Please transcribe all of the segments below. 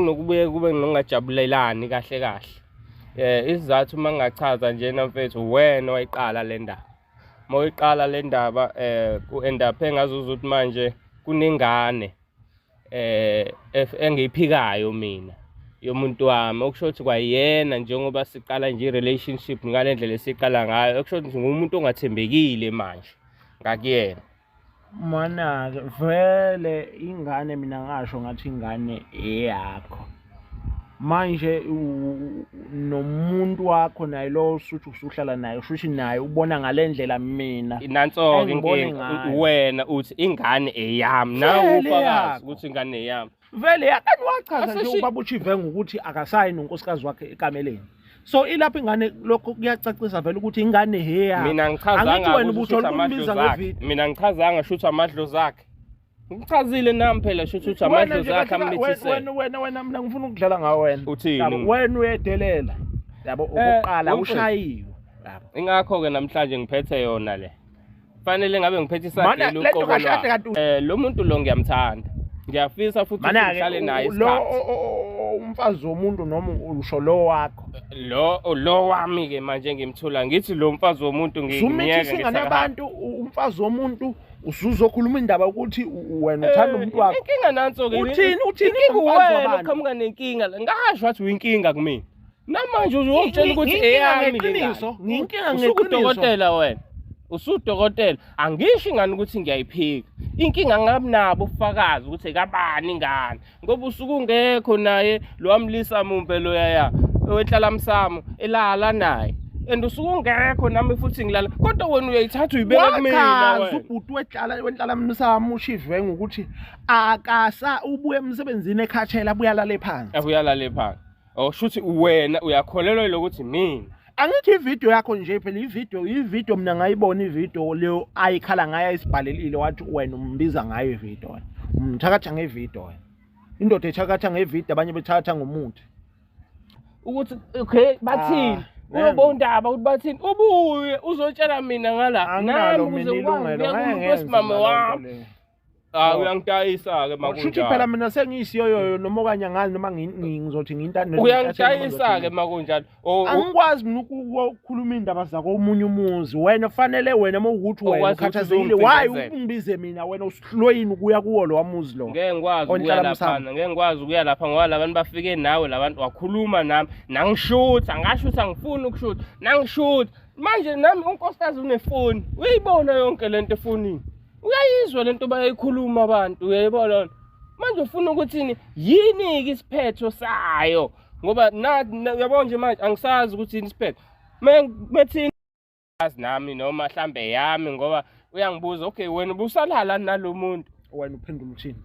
Kunokubuye kube nokungajabulelani kahle kahle. Isizathu uma ngingachaza njena mfethu, wena owayiqala le ndaba. Uma uyiqala le ndaba ku-end up engazuza ukuthi manje kunengane engiyiphikayo mina yomuntu wami, okusho ukuthi kwayena njengoba siqala nje i-relationship ngale ndlela esiqala ngayo, okusho ukuthi ngumuntu ongathembekile manje ngakuyena. Mana-ke vele ingane mina ngasho ngathi ingane eyakho. Manje nomuntu wakho naye lo osuthi usuhlala naye ushuthi naye ubona ngale ndlela mina Nanso-ke engibone inkinga. ngayo. Wena uthi ingane eyami, nawe Vele ufakazi yakho. ukuthi ingane eyami. Vele yakani wachaza nje ubaba uChivenga ukuthi akasayi nonkosikazi wakhe ekameleni. So ilapho ingane, lokho kuyacacisa vele ukuthi ingane heya. Mina ngichazanga Angithi wena ukuthi ubuthola shuthi amadlozi ukumbiza akhe. ngevidiyo. Mina ngichazanga shuthi amadlozi akhe. Ngichazile nami phela shuthi ukuthi Wena amadlozi nje akhe kahle ammithisele. wena mina ngifuna ukudlala ngawe wena. Uthini? Yabo, wena uyedelela. Yabo, okokuqala wemfethu. ushayiwe. Yabo. Ingakho-ke namhlanje ngiphethe yona le. Fanele ngabe ngiphethe Mana, isagila lento uqobo kahle kahle lwami. kanti Lo muntu lo ngiyamthanda. Ngiyafisa futhi ukuthi Mana-ke ngihlale naye lo isikhathi. umfazi womuntu noma usho lo wakho. Lo wami-ke manje ngimthola ngithi lo mfazi womuntu ngiyeke Sumithisa ingane yabantu, umfazi womuntu usuzokhuluma indaba ukuthi wena uthanda umuntu wakho. Inkinga nanso-ke. Uthini, uthini Inkinga ngomfazi uwena wabantu? uqhamuka nenkinga la. Ngasho wathi uyinkinga kumina. Namanje uzongitshela ukuthi Ngiyinkinga eyami le ngeqiniso, ngane. ngiyinkinga ngeqiniso. Usukudokotela wena. Usudokotela. Angisho ingane ukuthi ngiyayiphika. Inkinga ngabi nabo ubufakazi ukuthi ekabani ingane. Ngoba usuke ungekho naye lo wamlisa mumpe loya wenhlala msamo elala naye. And usuke ungekho nami futhi ngilala. Kodwa wena uyayithatha uyibeka kumina Wachaza wena. ubhuti wehlala wenhlala msamo uShivenga ukuthi akasa ubuye emsebenzini ekhathela abuye alale phansi. Abuye alale phansi. Oh, shuthi wena uyakholelwa lokuthi mina. Angithi ivideo yakho nje phela ivideo mina ngayibona ivideo leyo ayikhala ngayo ayisibhalelile wathi wena umbiza ngayo ivideo wena. Umthakatha ngevideo wena. Indoda ethakatha ngevideo abanye bethakatha ngomuthi. Ukuthi okay bathini? Ah, Uyobona indaba ukuthi bathini? Ubuye uzotshela mina ngala. Anginalo Nami mina ukuze ngikwazi ilungelo ukuya ngeke kumuntu ngenze wesimame mina loo nto wami. leyo. Ah, uyangidayisa-ke uma Shuthi phela kunjalo. mina sengiyisiyoyoyo noma okanye angazi noma ngizothi ngiyintando. Uyangidayisa-ke uma kunjalo. Angikwazi mina ukukhuluma iy'ndaba zakomunye umuzi. Wena fanele wena uma ukuthi wena Okwazi ukuthi ukhathazekile why uzongicindezela. ungibize mina wena usihlwe yini ukuya kuwo lowa muzi lo? Ngeke ngikwazi ukuya Onhlala laphana, msamo. ngeke ngikwazi ukuya lapha ngoba labantu bafike nawe labantu wakhuluma nami, nangishutha, ngasho ukuthi angifuni ukushutha, nangishutha. Manje nami unkosikazi unefoni, uyayibona yonke lento efonini. Uyayizwa lento bayayikhuluma abantu, uyayibona lona. Manje ufuna ukuthini? Yini-ke isiphetho sayo? Ngoba uyabona nje manje angisazi ukuthi yini isiphetho. Methini azi nami noma mhlambe yami ngoba uyangibuza okay wena ubusalala nalo muntu. Wena uphendula uthini?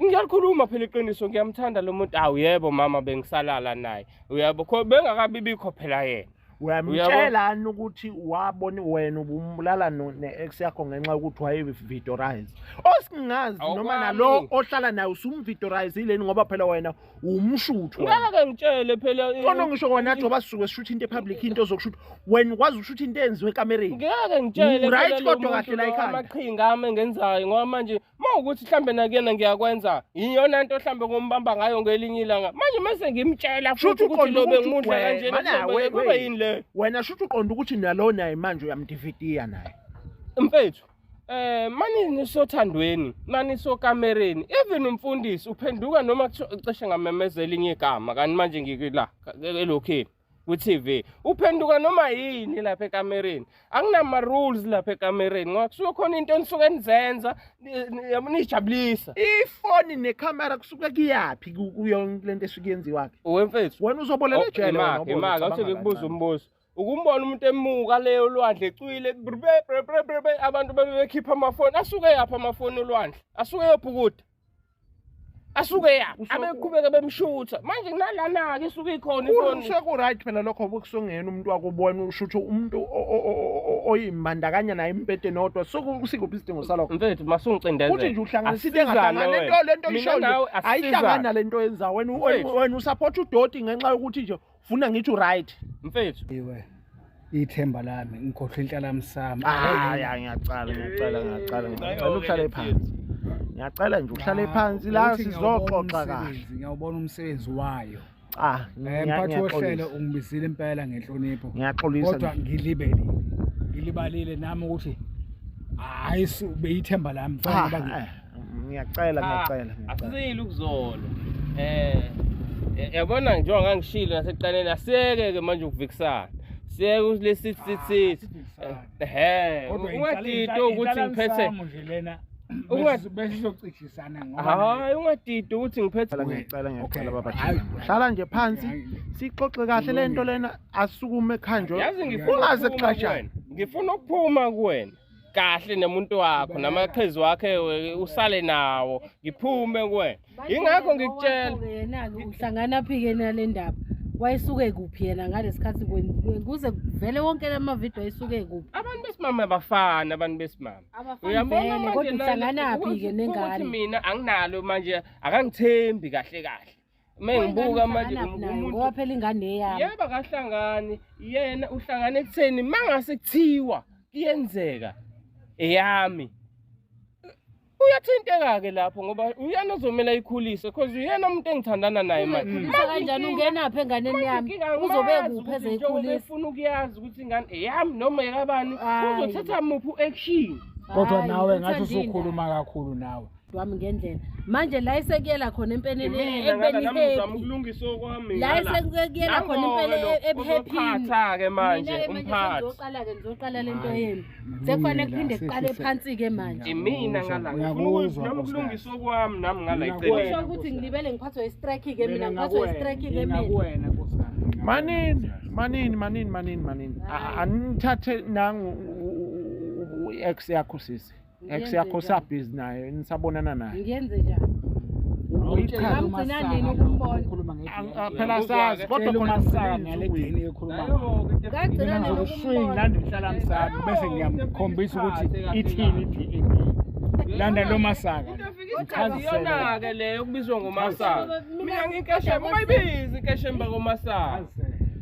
Ngiyalikhuluma phela iqiniso, ngiyamthanda lo muntu. Awu yebo mama bengisalala naye. Uyabo bengakabi bikho phela yena. Uyamtshelani ukuthi wabona wena ubumbulala ne-ex yakho ngenxa yokuthi wayevidorise. Osingazi noma Awukwami. nalo ohlala naye usumvidorisile ngoba phela wena umshuthu wena. Ngeke ngitshele phela. Khona ngisho wena njengoba sisuke sishutha into epublic into ozokushutha wena ukwazi ukushutha into eyenziwe ekamereni. Ngeke ngitshele Right phela lo kodwa kahle muntu la lo ekhanda. amaqhinga ami engenzayo ngoba manje mawukuthi mhlambe nakuyena ngiyakwenza iyona nto mhlambe ngombamba ngayo ngelinye ilanga. Manje mase ngimtshela futhi Shuthi ukuthi uqonda lo ukuthi bengimudla kanjena mana, kuzobe kuba yini leyo? Wena shuthi uqonda ukuthi nalo naye manje uyamdividiya naye. Mfethu, mani nisothandweni, mani sokamereni, even umfundisi uphenduka noma kuthiwa cishe ngamemezela elinye igama kanti manje ngikula elokhini ku-TV. Uphenduka noma yini lapha ekamereni. Anginama rules lapha ekamereni ngoba kusuke khona into enisuke nizenza nijabulisa. Ifoni nekhamera kusuke kuyaphi kuyo lento esuke yenziwa ke? Wemfethu. Wena uzobolela ejele wena Imaka, ubone, imaka, ucabanga awuthi ngikubuza kancane. umbuzo. Ukumbona umuntu emuka leyo olwandle ecwile, brbe, brbe, brbe, brbe, abantu bebe bekhipha amafoni. Asuke yaphi amafoni olwandle? Asuke yobhukuda. Asuke yaphi? Abeqhubeka bemshutha. Manje kunalana-ke isuke ikhona ifoni. Seku-right phela lokho kusongena umuntu wakubona ushutha umuntu oyimbandakanya naye impete nodwa. Sikuphi isidingo salokho? Mfethu, masungicindezela. Uthi nje uhlanganisa into engahlangani. Lento Mina isho nje, nawe asisizane. ayihlangani nalento oyenzayo. Wena Mfethu. usupport udoti ngenxa yokuthi nje ufuna ngithi u-right. Mfethu. Iwe, ithemba lami, ngikhohlwe inhlala msamo. Hayi, hayi, ngiyacala, ngiyacala, ngiyacala, ngiyacela ukuhlale phansi. Ngiyacela nje uhlale Ah, phansi la uthi ngiyawubona sizoxoxa kahle. umsebenzi, Ngiyawubona umsebenzi wayo. Cha, Mphathi wohlelo ngiyaxolisa. ungibizile impela ngenhlonipho. Ngiyaxolisa. Kodwa ngilibelile. Ngilibalile nami ukuthi hayi beyithemba lami Cha, fanele ngoba ngiyacela ngiyacela ngiyacela. Asizile ukuzolo. Yabona njengoba ngangishilo nasekuqaleni asiyeke ke manje ukuvikisana. Siyeke ukuthi lesithi sithi sithi. Ehhe, Kodwa ungadidi ukuthi ngiphethe nje lena besizocijisana ngoba Hayi ungadidi ukuthi ngiphethe Ngiyacela ngiyacela Okay. baba. Hayi. Hlala nje phansi Hayi. sixoxe kahle lento lena asukume khanjwe. Yazi ngifuna Ungaze ukuphuma kuxashane. kuwena. Ngifuna ukuphuma kuwena. Kahle nomuntu wakho namaqhizu wakhe usale nawo ngiphume kuwena. Ingakho ngikutshela. Yena-ke uhlangana phi-ke nale ndaba? Wayesuke kuphi yena ngalesikhathi kuze kuvele wonke la mavidiyo wayesuke kuphi? Abantu besimame abafani abantu besimame. Abafani Uyabona vele, manje kodwa uhlanganaphi-ke ukuthi nengane? mina anginalo manje akangithembi kahle kahle. Uma ngibuka manje umuntu ngoba phela ingane eyami. Yebo akahlangani yena uhlangana ekutheni mangase kuthiwa kuyenzeka eyami. Uyathinteka ke lapho ngoba uyena ozomela ayikhulise because uyena umuntu engithandana naye manje. Uzoyikhulisa kanjani ungenaphi enganeni Manje yami? inkinga Uzobe angimazi kuphi ukuthi njengoba ezeyikhulisa? efuna ukuyazi ukuthi ingane eyami noma eyakabani Hhayi. uzothatha muphi u-action. kodwa Hhayi, nawe ngathi uthanda usukhuluma kakhulu nawe. wami ngendlela. Manje la esekuyela khona empeleni Mina ngala ekubeni nami ngizama happy. ukulungisa okwami La ngala. esekuyela khona Nango-ke impela lo ebuhappyini. ozophatha-ke manje Mina-ke manje umphathi. sengizoqala-ke ngizoqala lento yenu. Sekufanele kuphinde kuqale phansi-ke manje. Imina ngala ngifuna Ngiyakuzwa, nami Nkosikazi. ukulungisa okwami nami ngala Ngiyakuzwa. eceleni. Kusho ukuthi ngilibele ngiphathwe i-strike-ke mina ngiphathwe i-strike-ke mina. Ngingakuwena nkosikazi. Manini, manini, manini, manini, manini. Anithathe nangu ex yakho sisi. Ex yakho Ngiyenze sabhizi naye, nisabonana naye. Ngiyenze njani? Uyichaze. Ngamgcina nini ukumbona? Ukhuluma nge-DNA. Phela sazi kodwa Tshela khona uMasaka ngale DNA ekhuluma ngayo. Ngagcina Mina nini ngizokuswing ukumbona? landa inhlala msami bese ngiyamkhombisa ukuthi ithini i-DNA. Landa lo Masaka. Ngichazisele. Iyona-ke leyo okubizwa ngomasaka. Mina nginkeshemba ungayibizi inkeshemba komasaka.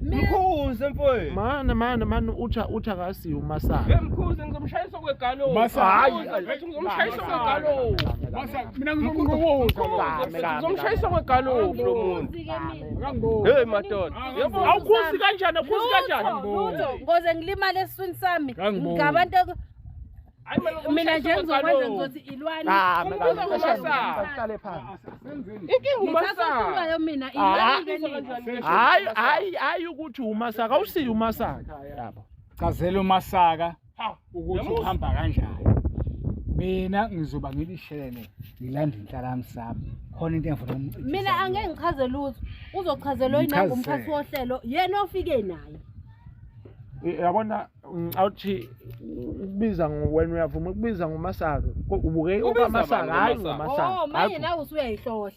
Mkhuze mfowethu. Mana mana mana utha utha kasi uMasaka. Ngemkhuze ngizomshayisa kwegalofu. Masaka. Hayi, Mkhuze, ngizomshayisa kwegalofu. Masaka mina ngizomnqubuza. Kame, kame, Ngizomshayisa kwegalofu lo muntu. Angikhuzi-ke mina. Akangibuzi. Hey madoda. Yebo Awukhuzi kanjani? Awukhuzi kanjani? Lutho, lutho, ngoze ngilimale esiswini sami. Ngangiboni. Ngabantu Hayi mina mina nje ngizokwenza ngizomshayisa ngizothi ilwani. Ah, Umbuzo ngoMasaka. Uhlale phansi. Inkinga Ngithatha umasaka. ohlulwayo mina Ah. ilwani-ke nina. Hayi hayi hayi ukuthi uMasaka awusiyi uMasaka. Yabo. Chazela uMasaka ukuthi Yamuza. uhamba kanjani. Mina ngizoba ngilishele ngilanda inhlala msami. Khona into engifuna ukumcitshisa. Mina angeke ngichaze lutho. Uzochazelwa yinangu Ngichazele. umphathi wohlelo yena ofike naye. Yabona awuthi ukubiza wena uyavuma ukubiza ngoMasaka. Ubuke Ubiza okaMasaka bani hayi ngoMasaka? ngoMasaka. Oh, manje nawe usuyayihlohla.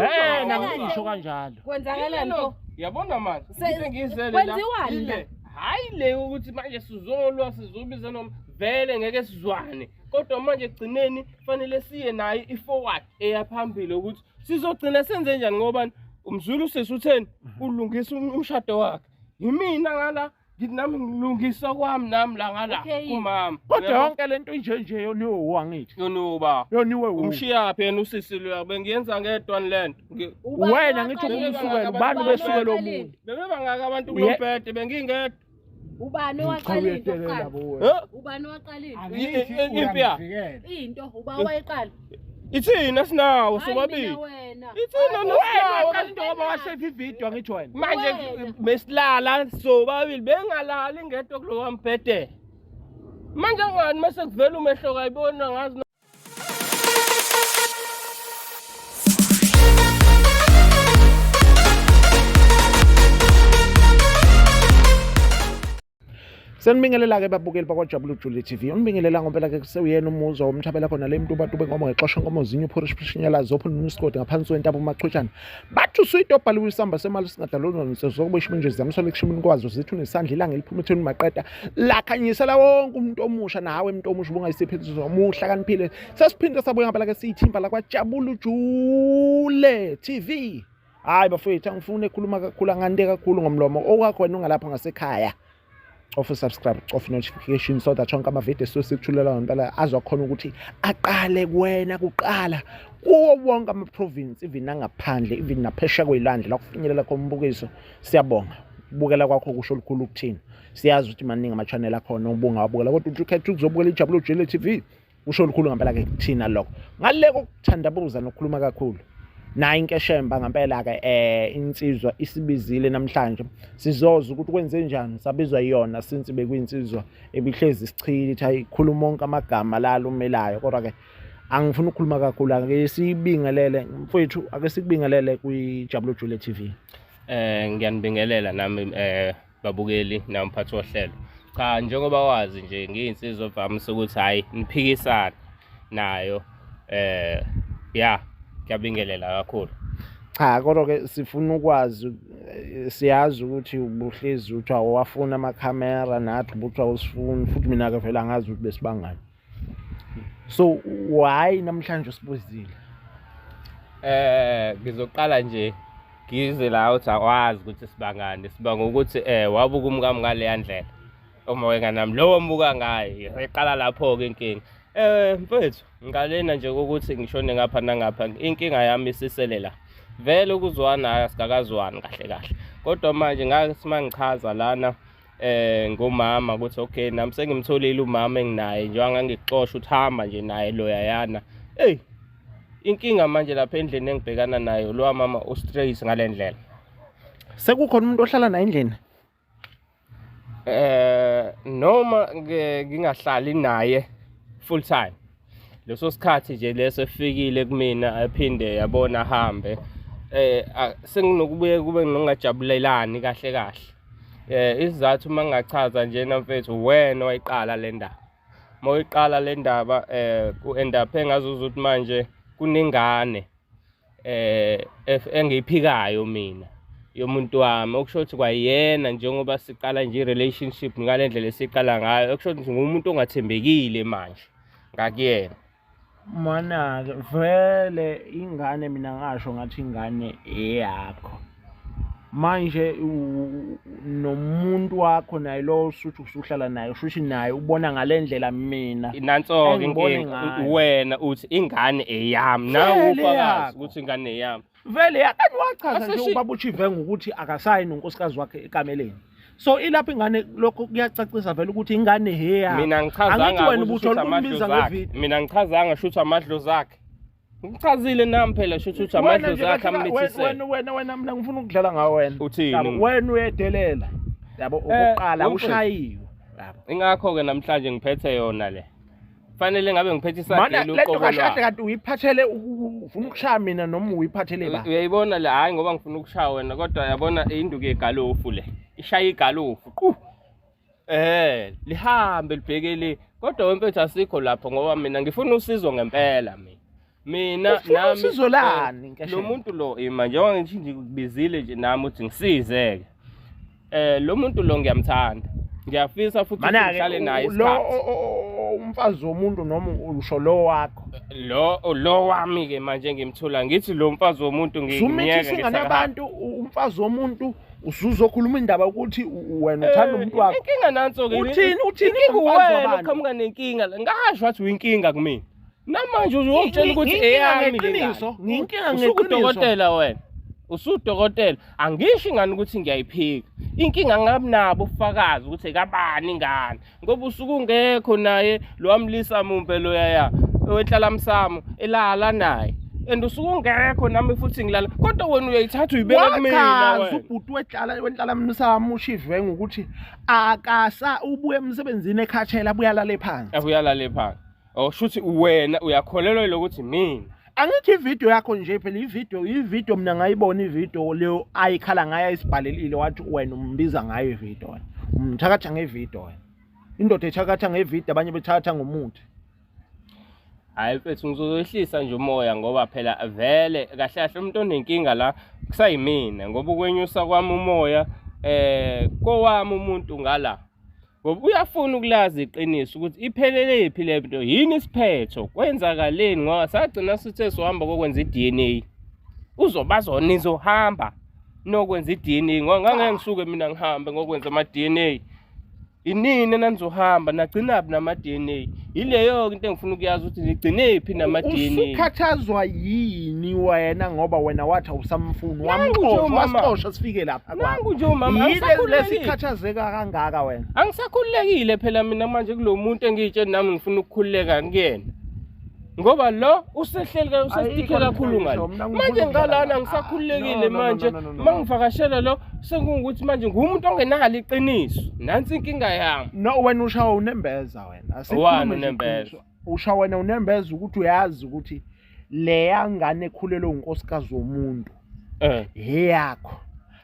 Eh nangisho kanjalo. Kwenzakalani pho? Yabona manje into engiyizele la Kwenziwani ile. la? Hayi le ukuthi manje sizolwa sizobiza noma vele ngeke sizwane. Kodwa manje egcineni fanele siye naye i-forward eya phambili ukuthi sizogcina senze njani ngoba umzulu sisi utheni ulungisa umshado wakhe. Yimina ngala ngithi nami ngilungisa kwami nami la ngala Okay. kumama. Kodwa yonke lento inje nje yoniwe uwangithi. Yonuba. Yoniwe u. Umshiyaphi yena usisi loya bengiyenza ngedwa lento. Ubani Wena ngithi owaqala into? ukumsukela ubani Ubani ubesukela owaqala omunye. into? Bebebangaka abantu Uye- kulombhede bengingedwa. Ubani owaqala into kuqala? Eh? Ubani owaqala into? Angithi Impi ya. uyangivikela. Into uba wayeqala. Ithina sinawo Hayi sobabili. mina wena. Ithina Wena sinawo. waqala into ngoba wasave ivideo angithi wena. Manje Wena. besilala sobabili bengalali ngedwa kulowa mbhede. Manje ngani mase kuvela umehlo kayibona ngazi Senibingelela-ke babukeli bakwaJabulu Jule TV. Unibingelela ngompela-ke kusewuyena umuzwa womthabela khona le mntu batube nkomo ngexosha nkomo zinye uphorish phishinyalazi ophuna unisigodi ngaphansi wentaba umachutshana. Bathi usuyito obhaliwe isamba semali singadalulwa nsezokuba ishumi nje zamisole ekushumini kwazo zithi unesandla ilanga eliphuma etheni maqeda lakhanyisela wonke umuntu omusha nawe umuntu omusha ubungayisiphi omuhle akaniphile. Sesiphinde sabuya ngempela-ke siyithimba lakwaJabulu Jule TV. Hayi bafowethu angifuni ekhuluma kakhulu angande kakhulu ngomlomo okwakho wena ungalapha ngasekhaya. Cofa subscribe, cofa notification so that onke amavidiyo esuke sikuthulela ngempela azokhona ukuthi aqale kuwena kuqala kuwo wonke ama-province, even nangaphandle, even naphesheya kwey'lwandle la kufinyelela khona umbukiso. Siyabonga ukubukela kwakho, kusho olukhulu kuthina. Siyazi ukuthi maningi ama-channel akhona obungawabukela, kodwa uthi ukhetha ukuzobukela iJabulo Jele TV, kusho olukhulu ngempela-ke kuthina lokho. Ngale kokuthandabuza nokukhuluma kakhulu nayo inkeshemba ngempela-ke insizwa isibizile namhlanje, sizoza ukuthi kwenze njani. Sabizwa yiyona since bekuyinsizwa ebihlezi isichitha ikhuluma onke amagama lalumelayo, kodwa-ke angifuni ukukhuluma kakhulu. Ake sibingelele mfowethu, ake sikubingelele kwiJabulo Jule TV. Ngiyanibingelela nami babukeli namphathi wohlelo. Cha, njengoba wazi nje ngiyinsizwa evamise ukuthi hayi niphikisane nayo, ya ngiyabingelela kakhulu. Cha, kodwa-ke sifuna ukwazi, siyazi ukuthi ubuhlezi uthi awafuna amakhamera, nathi ubuthi awusifuni, futhi mina-ke vele angazi ukuthi besibangani, so why namhlanje usibuzile? Ngizoqala nje ngize la uthi awazi ukuthi sibangani, sibanga ukuthi wabuka umkami ngaleya ndlela uma wenganami lowo mbuka ngayo, iqala lapho-ke inkinga. Mfethu, ngalena nje ukuthi ngishone ngapha nangapha, inkinga yami isisele la. Vele ukuzwana hayi asikakazwani kahle kahle, kodwa manje ngake simangichaza lana ngomama ukuthi okay nami sengimtholile umama enginaye, njengoba ngangikuxosha ukuthi hamba nje naye loya yana. Hey, inkinga manje lapha endlini engibhekana nayo, lo mama u-straight ngale ndlela. Sekukhona umuntu ohlala naye endlini? Noma ngingahlali naye full time, leso sikhathi nje leso efikile kumina aphinde yabona ahambe, senginokubuye kube nokungajabulelani kahle kahle. Isizathu uma ngingachaza njena mfethu, wena wayiqala le ndaba. Uma uyiqala le ndaba ku-end up engazuza ukuthi manje kunengane engiyiphikayo mina yomuntu wami, okusho ukuthi kwayena njengoba siqala nje i-relationship ngale ndlela esiqala ngayo, okusho ukuthi ngumuntu ongathembekile manje ngakuyena. Mana-ke vele ingane, mina ngasho ngathi ingane eyakho manje, nomuntu wakho naye lo usuthi usuhlala naye, ushuthi naye ubona ngale ndlela mina Nanso-ke engibone inkinga. ngayo. Wena uthi ingane eyami, nawe Vele ufakazi yakho. ukuthi ingane eyami. Vele yakani wachaza nje ubaba uChivenga ukuthi akasayi nonkosikazi wakhe ekameleni, so ilapho ingane, lokho kuyacacisa vele ukuthi ingane heya. Mina ngichazanga Angithi wena ukuthi ubuthola shuthi ukumbiza amadlozi akhe. ngevidiyo. Mina ngichazanga shuthi amadlozi akhe, ngichazile nami phela shuthi ukuthi Wena amadlozi nje akhe kahle ammithisele. wena mina ngifuna ukudlala ngawe wena. Uthini? Yabo, wena uyedelela yabo, okokuqala wemfethu. ushayiwe yabo. Ingakho-ke namhlanje ngiphethe yona le, fanele ngabe ngiphethe Mana isagila lento uqobo kahle kahle lwayo. kanti uyiphathele ufuna ukushaya mina noma uyiphathele ba? Uyayibona le, hhayi ngoba ngifuna ukushaya wena, kodwa yabona induku yegalofu le ishaya igalofu qu lihambe libheke le, kodwa wemfethu asikho lapho ngoba mina ngifuna usizo ngempela mina. Mina Ufuna nami usizo lani, Nkesheni? Lo muntu lo ima njengoba ngithi ngikubizile nje nami uthi ngisize-ke. Lo muntu lo ngiyamthanda, ngiyafisa futhi ukuthi Mana-ke ngihlale naye lo isikhathi. Umfazi womuntu noma usho lo wakho? Lo wami ke manje ngimthola ngithi lo mfazi womuntu ngiyeke. Sumithisa ingane yabantu, umfazi womuntu, usuzokhuluma indaba ukuthi wena uthanda umuntu wakho. Inkinga nanso ke. Uthini, uthini Inkinga ngomfazi wena wabantu? uqhamuka nenkinga la. Ngasho wathi uyinkinga kumina. Namanje uzongitshela ukuthi Ngiyinkinga eyami le ngeqiniso, ngane. ngiyinkinga ngeqiniso. Usukudokotela wena. Usudokotela. Angisho ingane ukuthi ngiyayiphika. Inkinga ngabinabo ubufakazi ukuthi ekabani ingane. Ngoba usuke ungekho naye lo wamlisa mumpe loya ya wenhlala msamo elala naye. And usuke ungekho nami futhi ngilala. Kodwa wena uyayithatha uyibeka kumina Wachaza wena. ubhuti wehlala wenhlala msamo uShivenga ukuthi akasa ubuye emsebenzini ekhathela, abuye alale phansi. Abuye alale phansi. Oh, shuthi wena uyakholelwa lokuthi mina. Angithi ividiyo yakho nje phela ividiyo mina ngayibona ividiyo leyo ayikhala ngayo ayisibhalelile, wathi wena umbiza ngayo ividiyo, wena umthakatha ngevidiyo, wena indoda ethakatha ngevidiyo, abanye bethakatha ngomuthi. Hayi mfethu, ngizowehlisa nje umoya ngoba phela vele kahle kahle umuntu onenkinga la kusayimina, ngoba ukwenyusa kwami umoya kowami umuntu ngala, ngoba uyafuna ukulazi iqiniso ukuthi iphelele phi le nto, yini isiphetho, kwenzakaleni, ngoba sagcina sithe sohamba kokwenza i-DNA, uzoba nizohamba nokwenza i-DNA, ngoba ngangeke ngisuke mina ngihambe ngokwenza ama-DNA. Inini enanizohamba nagcinaphi nama-DNA? Yileyo-ke into engifuna ukuyazi ukuthi nigcinephi nama-DNA. Usukhathazwa yini wena ngoba wena wathi awusamfuni Nangu nje wamxosha umama. wasixosha sifike lapha kwakho. Nangu nje umama Yini angisakhululekile. lesikhathazeka kangaka wena? Angisakhululekile phela mina manje kulo muntu engiyitshela nami ngifuna ukukhululeka kuyena. Ngoba lo usehleli ka usestike Ayikho kakhulu lento ngale. ngisho, mina ngifuna Manje ukudlala ngalana la. ngisakhululekile No, no, no, manje. no, no, no, no. Mangivakashela lo sekungukuthi manje ngumuntu ongenalo iqiniso. Nansi inkinga yami. No wena ushawa unembeza wena. Asikhulume Wani nje unembeza? iqiniso. Ushawa wena unembeza ukuthi uyazi ukuthi leya ngane ekhulelwe unkosikazi womuntu Eh. eyakho.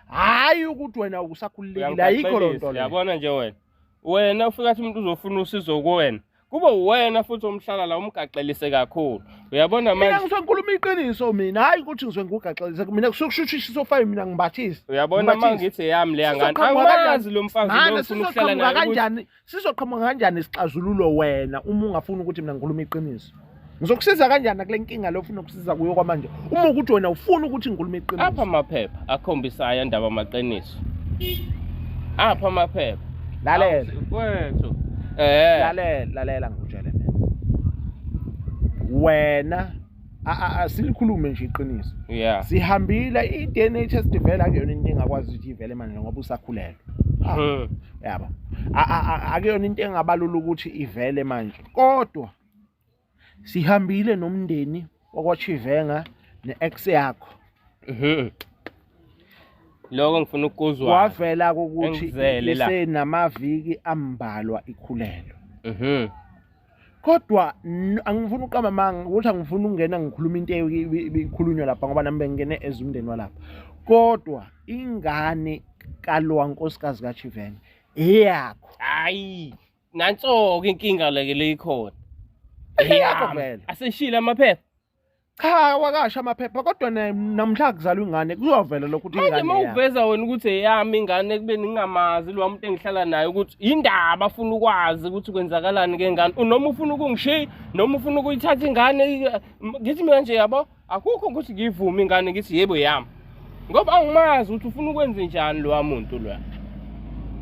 Hayi ukuthi wena usakhululekile ayikho loo nto leyo. Yabona nje wena. Wena ufika athi umuntu uzofuna usizo kuwena. Kube uwena futhi omhlala la umgaxelise kakhulu. Uyabona Mina manje? ngisuke ngikhuluma iqiniso mina hayi ukuthi ngisuke ngikugaxelise mina kusuke kushushisa sofayo mina ngibathise. Uyabona uma Ngibathise. ngithi eyami leya ngane. Sizoqhamuka Angimazi lo mfazi lo Mane ngifuna ukuhlala sizoqhamuka naye. ukuthi- kanjani sizoqhamuka kanjani isixazululo wena uma ungafuni ukuthi mina ngikhulume iqiniso ngizokusiza kanjani kule nkinga le ofuna ukusiza kuyo kwamanje uma ukuthi wena ufuna ukuthi ngikhulume Apha iqiniso amaphepha akhombisayo andaba amaqiniso. Apha amaphepha. lalela Kwethu. Eh. lalela lalela ngikutshele mina wena asilikhulume nje iqiniso Yeah. sihambile i-DNA test vele akuyona into engakwazi ukuthi ivele manje ngoba usakhulelwe Ah. Yabo akuyona into engabalula ukuthi ivele manje kodwa sihambile nomndeni wakwaChivenga ne-ex yakho Lokho ngifuna ukuzwa. kwavela ukuthi Engizele la. isenamaviki ambalwa ikhulelwe kodwa angifuni ukuqamba amanga ukuthi angifuni ukungena ngikhuluma into ebikhulunywa lapha ngoba nami bengingene as umndeni walapha kodwa ingane kalowa nkosikazi kaChivenga eyakho Hayi, nanso ke inkinga leke leyikhona. Eyakho Eyami. vele. Aseshile amaphepha. Cha wakasha amaphepha kodwa namhla kuzalwa ingane kuyovela lokhu ukuthi Manje ingane uma eyakho. uveza wena ukuthi eyami ingane kube ngingamazi lo muntu engihlala naye ukuthi indaba afuna ukwazi ukuthi kwenzakalani ke ngane noma ufuna ukungishiya noma ufuna ukuyithatha ingane ngithi mina nje yabo akukho ukuthi ngiyivume ingane ngithi yebo yami ngoba angimazi ukuthi ufuna ukwenza njani lo muntu lo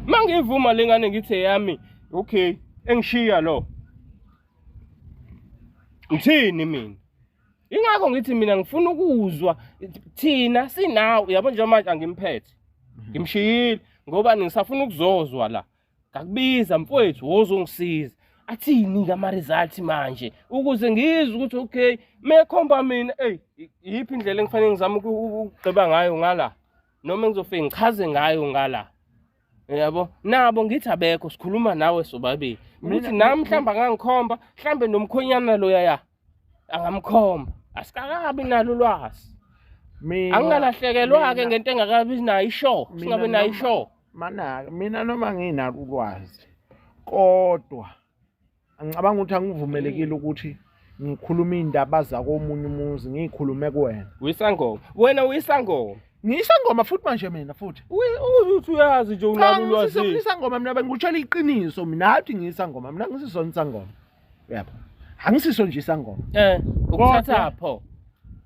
uma ngiyivuma le ngane ngithi eyami okay engishiya lo ngithini mina ingakho ngithi mina ngifuna ukuzwa thina sinawe yabo nje manje angimphethe ngimshiyile ngoba ngisafuna ukuzozwa la ngakubiza mfowethu wozongisiza athini ke ama-result manje ukuze ngizwe ukuthi okay mekhomba mina eyi yiphi indlela engifanele ngizame ukugqiba ngayo ngala noma engizofike ngichaze ngayo ngala yabo nabo ngithi abekho sikhuluma nawe sobabili ukuthi nami mhlawumbe angangikhomba mhlawumbe nomkhonyana loya ya angamkhomba asikakabi nalo ulwazi Mina angingalahlekelwa-ke ngento engakabi nayo isho Mina singabe nayo isho Mana mina noma nginalo ulwazi kodwa angicabanga ukuthi angivumelekile ukuthi ngikhulume iy'ndaba zakomunye umuzi ngiyikhulume kuwena. Uyisangoma wena uyisangoma Ngiyisangoma futhi manje mina futhi. Uthi uyazi nje Cha unalo ulwazi ngisisangoma mina bengikutshela iqiniso mina hathi ngiyisangoma mina ngisisona isangoma. Yabo. Angisiso nje isangoma. Ukuthatha pho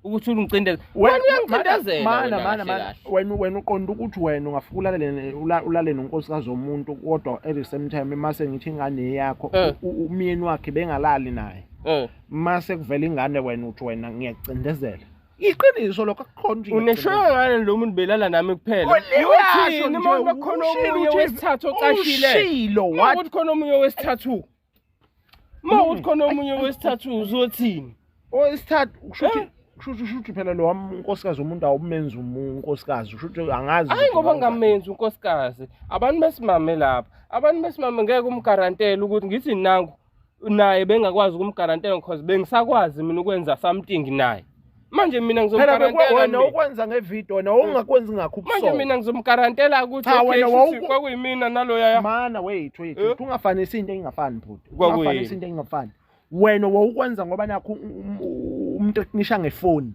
ukuthi ungicindezela wena uyangicindezela Mana wena mana kahle mana kahle. wena uqonda ukuthi wena ungafika ulale nonkosikazi womuntu kodwa at the same time mase ngithi ingane yakho umyeni wakhe bengalali naye. Mase kuvela ingane wena uthi wena ngiyakucindezela. Iqiniso lokho akukhona nje. Uneshoyo ngane lo muntu belala nami kuphela. Uthini uma kuba khona omunye wesithathu ocashile? Ushilo Uma what? ukuthi khona omunye wesithathu. Uma ukuthi khona omunye wesithathu uzothini? Owesithathu kushuthi kushuthi phela lo wami unkosikazi womuntu awumenzi unkosikazi kushuthi angazi. Hayi ngoba ngamenzi unkosikazi. Abantu besimame lapha. Abantu besimame ngeke umgarantele ukuthi ngithi nangu naye bengakwazi ukumgarantela because bengisakwazi mina ukwenza something naye. Manje mina Phela ngizomgarantela wena mina. ukwenza ngevideo wena ungakwenzi ngakho Manje ubusoka. mina ngizomgarantela ukuthi Cha, okay wena shuthi kwakuyimina naloya ya. Mana wait wait Eh? ungafanisi into engafani bhuti. Kwakuyini? Ungafanisi into engafani. Wena wawukwenza ngoba nakho umuntu ekunisha ngefoni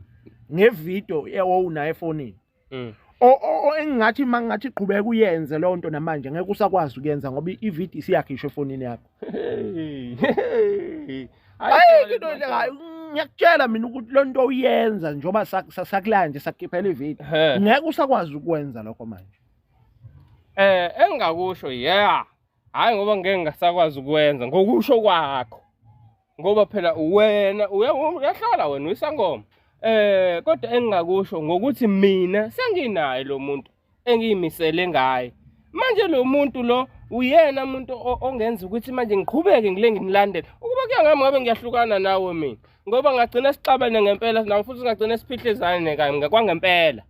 ngevideo ewawunayo efonini. Engingathi uma ngingathi qhubeka uyenze leyo nto namanje ngeke usakwazi ukuyenza ngoba ividiyo isiyakhishwa efonini yakho. Hey. Hayi into le hayi ngiyakutshela mina ukuthi le nto uyenza njengoba sakulaya nje sakukhiphela ividiyo ngeke usakwazi ukwenza lokho manje. Engingakusho yeah. Hhayi ngoba ngeke ngasakwazi ukwenza ngokusho kwakho. Ngoba phela wena uyahlala wena uyisangoma. Eh kodwa engingakusho ngokuthi mina senginaye lo muntu engiyimisele ngaye. Manje lo muntu lo uyena umuntu ongenza ukuthi manje ngiqhubeke ngile nginilandele. Ukuba kuya ngami ngabe ngiyahlukana nawe mina. Ngoba ngagcina sixabene ngempela nawe futhi ngagcina siphihlizayo kwangempela.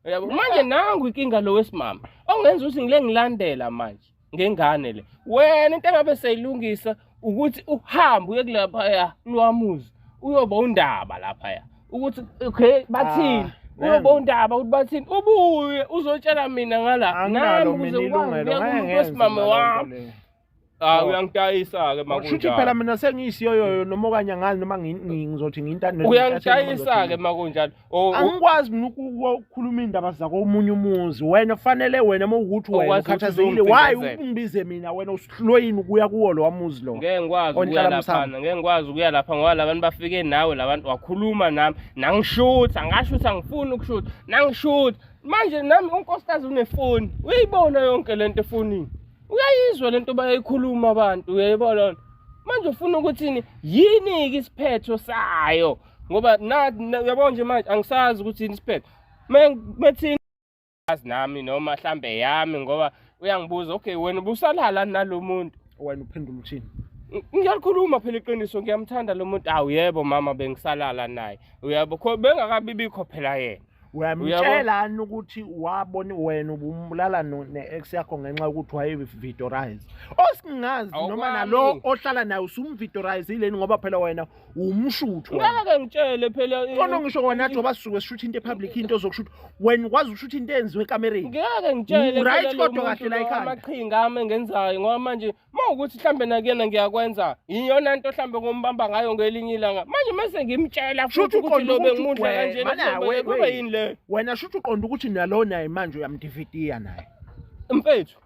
Uyabo manje nangu inkinga lo wesimama ongenza ukuthi ngile ngilandela manje ngengane le. Wena into engabe seyilungisa ukuthi uhambe uye kulaphaya kulwamuzi uyoba undaba laphaya ukuthi okay bathini Ah, uyoba undaba ukuthi bathini ubuye uzotshela mina ngala nami Anginalo ukuze mina ngikwazi ilungelo ukuya ngeke kumuntu ngenze wesimame mina loo nto wami. leyo. Ah uyangidayisa-ke Shuthi phela makunjalo. mina sengiyisiyoyoyo noma okanye angazi noma ngizothi ngiyintando Uyangidayisa-ke makunjalo. Angikwazi mina ukukhuluma iy'ndaba zakomunye umuzi. Wena kufanele wena uma ukuthi wena Okwazi ukuthi ukhathazekile why uzongicindezela. ungibize mina wena usihlulwe yini ukuya kuwo lowa muzi lo? Ngeke ngikwazi ukuya Onhlala msamo. laphana, ngeke ngikwazi ukuya lapha ngoba labantu bafike nawe labantu wakhuluma nami, nangishutha, ngashutha ngifuna ukushutha, nangishutha. Manje nami unkosikazi unefoni, uyayibona yonke lento efonini. Uyayizwa lento bayayikhuluma abantu, uyayibona lona. Manje ufuna ukuthini? Yini-ke isiphetho sayo? Ngoba na uyabona nje manje angisazi ukuthi yini isiphetho. Methini azi nami noma hlambe yami ngoba uyangibuza okay wena ubusalala nalo muntu. Wena uphendula uthini? Ngiyalikhuluma phela iqiniso ngiyamthanda lo muntu. Awu yebo mama bengisalala naye. Uyabo kho bengakabi bikho phela yena. Uyamtshelani ukuthi wabona wena ubumbulala ne-ex yakho ngenxa yokuthi wayevidorize. Osingazi noma Awukwami. nalo ohlala naye usumvidorizile ngoba phela wena umshuthu wena. Ngeke ngitshele phela Khona ngisho wena njengoba sisuke sishutha into epublic into ozokushutha wena ukwazi ukushutha into eyenziwe ekamereni. Ngeke ngitshele Right phela lo kodwa muntu kahle la lo ekhanda. amaqhinga ami engenzayo ngoba manje uma ukuthi mhlambe nakuyena ngiyakwenza iyona nto mhlambe ngombamba ngayo ngelinye ilanga manje mase ngimtshela futhi Shuthi ukuthi uqonda lo ukuthi bengimudla kanjena mana, kuzobe kuba yini leyo Wena shuthi uqonda ukuthi nalo naye manje uyamdividiya naye. mfethu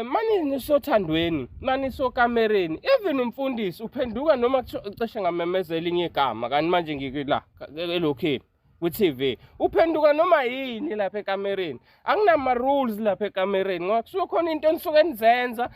mani nisothandweni mani sokamereni even umfundisi uphenduka noma kuthiwa cishe ngamemeza elinye igama kanti manje ngikula elokhini kwi-TV uphenduka noma yini lapha ekamereni anginama rules lapha ekamereni ngoba kusuke khona into enisuke nizenza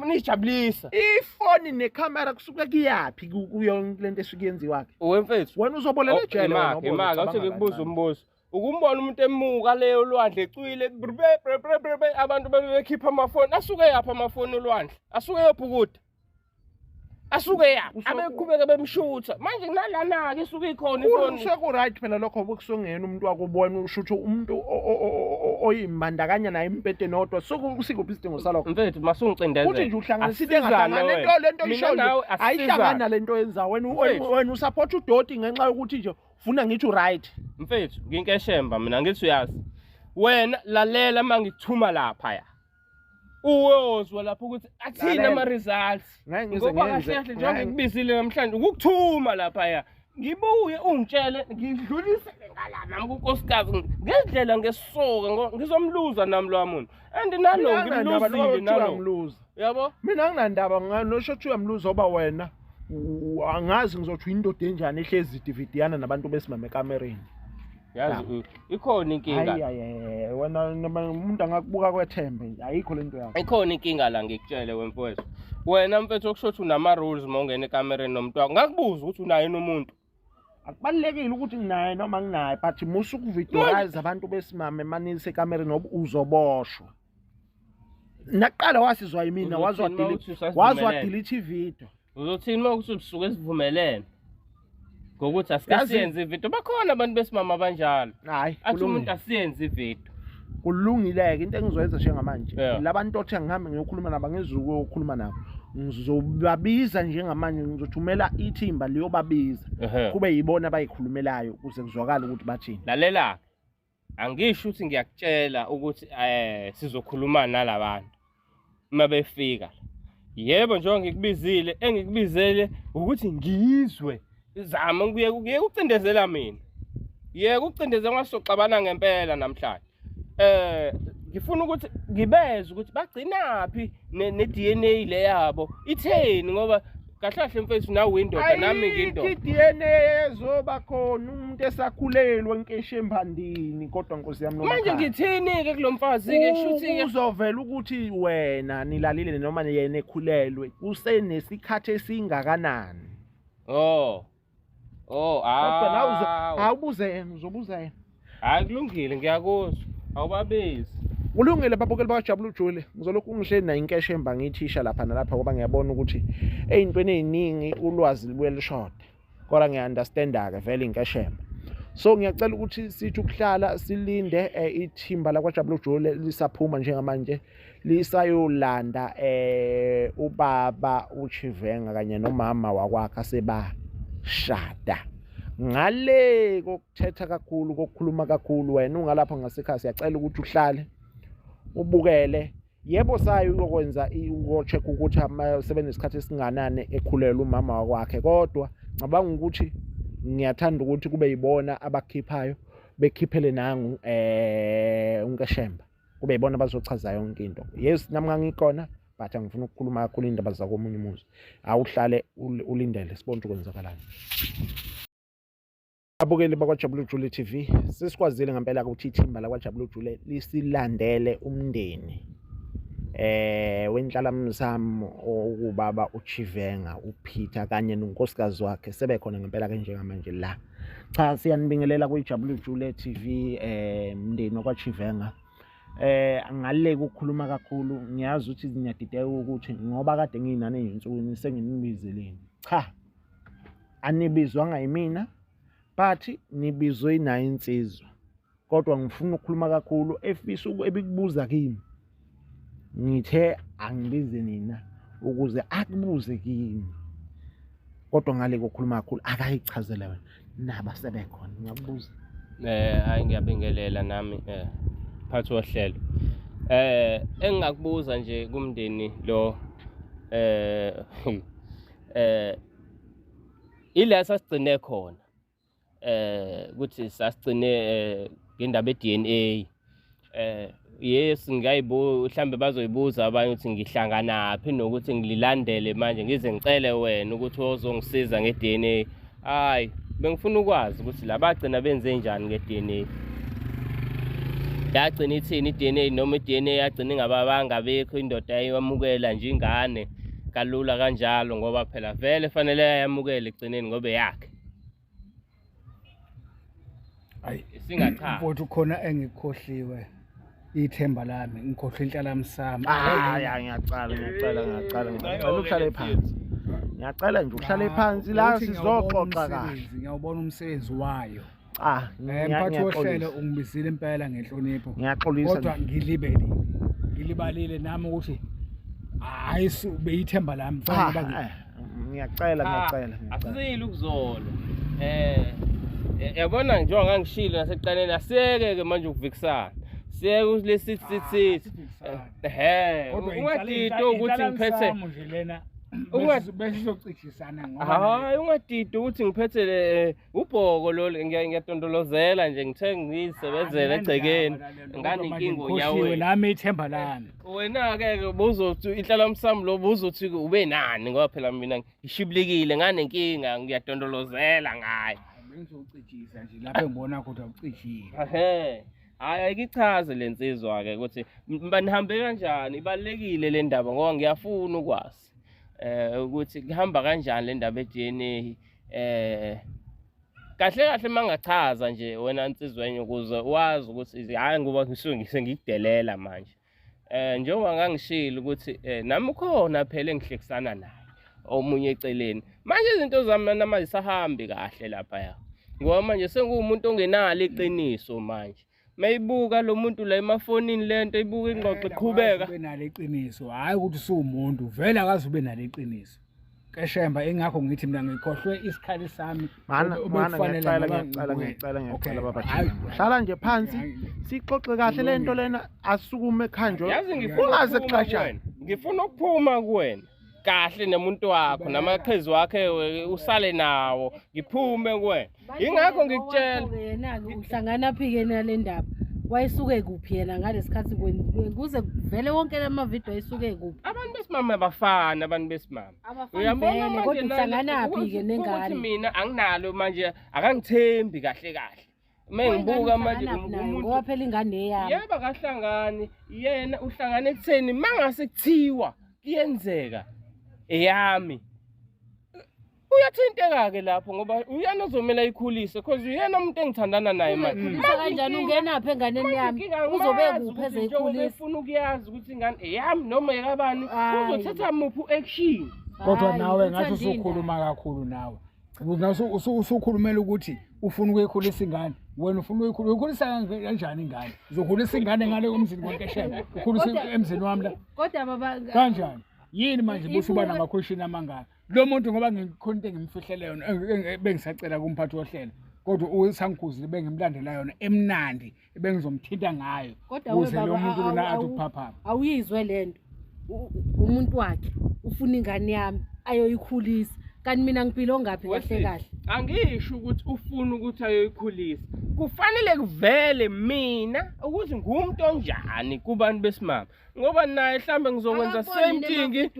nijabulisa Ifoni nekhamera kusuke kuyaphi kuyo lento esuke yenziwa ke. wemfethu Wena uzobolela ejele wena imaka ubone, imaka ucabanga uthi ngikubuza kancane. umbuzo ukumbona umuntu emuka leyo lwandle ecwile brbe brbe brbe abantu bebe bekhipha amafoni asuke yaphi amafoni olwandle asuke yobhukuda asuke yaphi abeqhubeke bemshutha manje nalana-ke isuke ikhona ifoni Seku-right phela lokho bekusongena umuntu wakubona ushutha umuntu oyimbandakanya naye empeteni odwa sikuphi isidingo salokho mfethu masungicindezela Kuthi nje uhlanganisa into engahlangani lento lento mina ishoyo nawe ayihlangani nalento oyenzayo wena Mfethu. wena usupport udoti ngenxa yokuthi nje ufuna ngithi u-right mfethu nginkeshemba mina ngithi uyazi wena lalela uma ngikuthuma laphaya uyozwa lapho ukuthi athini Lalela. ama-results Ngeke ngize ngoba ngenze kahle kahle njengoba ngeke- ngikubizile namhlanje ukukuthuma laphaya ngibuye ungitshele ngidlulisele ngala nami kunkosikazi ngendlela ngesoka ngoba ngizomluza nami lowa muntu and nalo Mina anginandaba noma ngimluzile kuthiwa nalo uyamluza. uyabo Mina anginandaba nosho kuthiwa uyamluza ngoba wena angazi ngizothi uyindoda enjani ehlezi idividiyana nabantu besimame ekamereni. Yazi ikhona inkinga. Hayi hayi wena noma umuntu angakubuka kwethembe nje ayikho lento yakho. Ikhona inkinga la ngikutshele wemfowethu. Wena mfethu okusho ukuthi unama rules uma ungena ekamereni nomuntu wakho. Ngakubuza ukuthi unaye yini umuntu. Akubalulekile ukuthi nginaye noma nginaye but musa ukuvidorize abantu besimame manise ekamereni ngoba uzoboshwa. Naqala wasizwa yimina Uzothini wazwa uma uthi delete usasivumelene? wazwa delete ivideo. Uzothini uma ukuthi usuke sivumelene ngokuthi asike Yazi- siyenze ividiyo. Bakhona abantu besimama abanjalo. Hayi Athi umuntu kulungile. asiyenze ividiyo. Kulungile-ke into engizoyenza njengamanje. Yeah. Labantu othe ngihambe ngiyokhuluma nabo angizukuyokhuluma nabo. Ngizobabiza njengamanje ngizothumela ithimba liyobabiza. Ehhe. Kube yibona abayikhulumelayo ukuze kuzwakale ukuthi bathini. Lalela angisho ukuthi ngiyakutshela ukuthi sizokhuluma nalabantu uma befika. Yebo njengoba ngikubizile engikubizele ukuthi ngizwe zama ukuye ukucindezela mina. Yeke ukucindezela ngasoxabana ngempela namhlanje. Ngifuna ukuthi ngibeze ukuthi bagcinaphi ne-DNA le yabo itheni ngoba Kahle kahle mfethu nawe uyindoda nami ngiyindoda. Ayikho i-DNA ezoba khona umuntu esakhulelwe nkeshembandini kodwa nkosi yami Manje noMakhaya. ngithini-ke kulo mfazi-ke shuthi-ke Uzovela ukuthi wena nilalile noma yena ekhulelwe kusenesikhathi esingakanani. Oh. Oh, Kodwa nawe awu. awubuze yena, uzobuza yena. Hayi kulungile ngiyakuzwa. Awubabizi. Kulungile babukeli bakajabula ujule. Ngizolokhu ngihleli nayo inkeshemba ngiyithisha lapha nalapha ngoba ngiyabona ukuthi ey'ntweni ey'ningi ulwazi lubuye lushode. Kodwa ngiya-understand-a-ke vele inkeshemba. So ngiyacela ukuthi sithi ukuhlala silinde ithimba lakwaJabula Ujule lisaphuma njengamanje lisayolanda ubaba uChivenga kanye nomama wakwakhe sebashada. Ngale kokuthetha kakhulu kokukhuluma kakhulu wena ungalapha ngasekhaya siyacela ukuthi uhlale ubukele. Yebo sayo ukwenza uko-check ukuthi sebenesikhathi esinganani ekhulelwe umama wakwakhe, kodwa ngicabanga ukuthi ngiyathanda ukuthi kube yibona abakhiphayo bekhiphele nangu uNkeshemba, kube yibona abazochaza yonke into. Yes, nami ngangikona but angifuni ukukhuluma kakhulu indaba zakomunye umuzi. Awuhlale ulindele sibone ukuthi kwenzakalani. Abukeli bakwaJabula Ujule TV, sesikwazile ngempela ukuthi ithimba lakwaJabula Ujule lisilandele umndeni wenhlalamsamo okubaba uChivenga uPeter kanye nonkosikazi wakhe sebekhona ngempela ke njengamanje la. Cha, siyanibingelela kwiJabula Ujule TV, mndeni wakwaChivenga. Ngale ukukhuluma kakhulu ngiyazi ukuthi niyadideka ukuthi ngoba kade nginani ezinsukwini senginibizeleni. Cha, anibizwanga yimina but nibizwe nayo insizwa, kodwa ngifuna ukukhuluma kakhulu efisa ebikubuza kimi. Ngithe angibize nina ukuze akubuze kimi, kodwa ngale kokukhuluma kakhulu akayichazele wena naba sebekhona. Ngiyakubuza. Hayi ngiyabingelela nami phathi wohlelo. Engingakubuza nje kumndeni lo ila sasigcine khona ukuthi sasigcine ngendaba ye-DNA. Yes, ngiyayibuza mhlambe bazoyibuza abanye ukuthi ngihlanganaphi nokuthi ngililandele manje ngize ngicele wena ukuthi ozongisiza nge-DNA. Hayi, bengifuna ukwazi ukuthi labagcina benze njani nge-DNA. Yagcina ithini i-DNA noma i-DNA yagcina ingababanga bekho, indoda yayamukela nje ingane kalula kanjalo ngoba phela vele fanele yayamukele ekugcineni ngoba eyakhe. Hayi, Singachazi. Mfowethu khona engikhohliwe ithemba lami, ngikhohlwe inhlalamsamo. Hayi, ngiyacala ngiyacela ngiyacela ngiyacela uhlale phansi. Ngiyacela nje uhlale phansi la sizoxoxa kahle. Ngiyawubona umsebenzi wayo. Cha, Mphathi wohlelo ungibizile impela ngenhlonipho. Ngiyaxolisa. Kodwa ngilibelile. Ngilibalile nami ukuthi hayi beyithemba lami fanele. Ngiyacela ngiyacela. Asizile ukuzolo. Yabona njengoba ngangishilo nasekuqaleni asiyeke ke manje ukuvikisana. Siyeke ukuthi lesithi sithi. Ungadidi ukuthi ngiphethe nje lena. Besizocitshisana ngoba hayi ungadidi ukuthi ngiphethe ubhoko lo ngiyadondolozela nje ngithe ngiyisebenzele egcekeni nganenkinga onyaweni nami ithemba lami. Wena ke buzothi inhlalamsamo lo buzothi ube nani ngoba phela mina ngishibulikile nganenkinga ngiyadondolozela ngayo. Bengizocijisa nje lapho engibona ukuthi awucijile. Hayi ayichaze lensizwa ke ukuthi nihambe kanjani, ibalekile le ndaba ngoba ngiyafuna ukwazi ukuthi kuhamba kanjani le ndaba ye-DNA. Kahle kahle mangachaza nje wena nsizwenye ukuze wazi ukuthi hayi ngoba ngisuke ngikudelela manje. Njengoba ngangishilo ukuthi nami khona phela engihlekisana naye omunye eceleni. Manje izinto zami namanje sahambi kahle lapha ya. Ngoba manje senguwumuntu ongenalo iqiniso manje. Mayibuka lo muntu la emafonini lento ibuka ingxoxo iqhubeka. Ube nalo iqiniso, hayi ukuthi usuwumuntu, vele akaze ube nalo iqiniso. Keshemba ingakho ngithi mina ngikhohlwe isikhali sami. Mana ngiyacela ngiyacela ngiyacela ngiyacela baba. Hlala nje phansi sixoxe kahle lento lena asukume ekhanjwe. Ungaze kuxashane. Ngifuna ukuphuma kuwena. Kahle nomuntu wakho namaqhizu wakhe usale nawo ngiphume kuwena. Ingakho ngikutshela yena ke uhlangana phi ke nale ndaba. Wayesuke kuphi yena ngalesikhathi kuze kuvele wonke lamavidiyo ayesuke kuphi? Abantu besimame abafani, abantu besimame. Abafani Uyabona vele, manje kodwa uhlanganaphi-ke ukuthi nengane? mina anginalo manje, akangithembi kahle kahle. Uma ngibuka manje Uhlanganaphi naye? umuntu Ngoba phela ingane eyami. Yebo akahlangani, yena uhlangana ekutheni mangase kuthiwa kuyenzeka eyami. Uyathinteka-ke lapho ngoba uyena ozomele ayikhulise cause uyena umuntu engithandana naye manje. Uzoyikhulisa Manje kanjani? inkinga- Ungenaphi enganeni manje yami? inkinga Uzobe angimazi kuphi ukuthi njengoba ezoyikhulisa? efuna ukuyazi ukuthi ingane eyami noma eyakabani, Hhayi. uzothatha muphi u-action? Kodwa Hhayi, nawe ngathi uthanda usukhuluma kakhulu nawe. Usukhulumela ukuthi ufuna ukuyikhulisa ingane. Wena ufuna ukuyikhulisa kanjani ingane? Uzokhulisa ingane ngale komzini kwaNkeshembe. Ukhulisa emzini wami la. Kodwa baba Kanjani? Yini manje busuba Ibuka- nama-question amangaka? Lo muntu ngoba ngikhona into engimfihlele yona bengisacela kumphathi wohlelo. Kodwa usangikhuzile bengimlandela yona emnandi bengizomthinta ngayo. Kodwa we Ukuze lo baba, muntu lona athi ukuphaphama. awuyizwe lento. Umuntu wakhe ufuna ingane yami ayoyikhulisa. Kanti mina ngiphila ongaphi kahle kahle? Angisho ukuthi ufuna ukuthi ayoyikhulisa. Kufanele kuvele mina ukuthi ngumuntu onjani kubantu besimame. Ngoba naye mhlambe ngizokwenza same thing.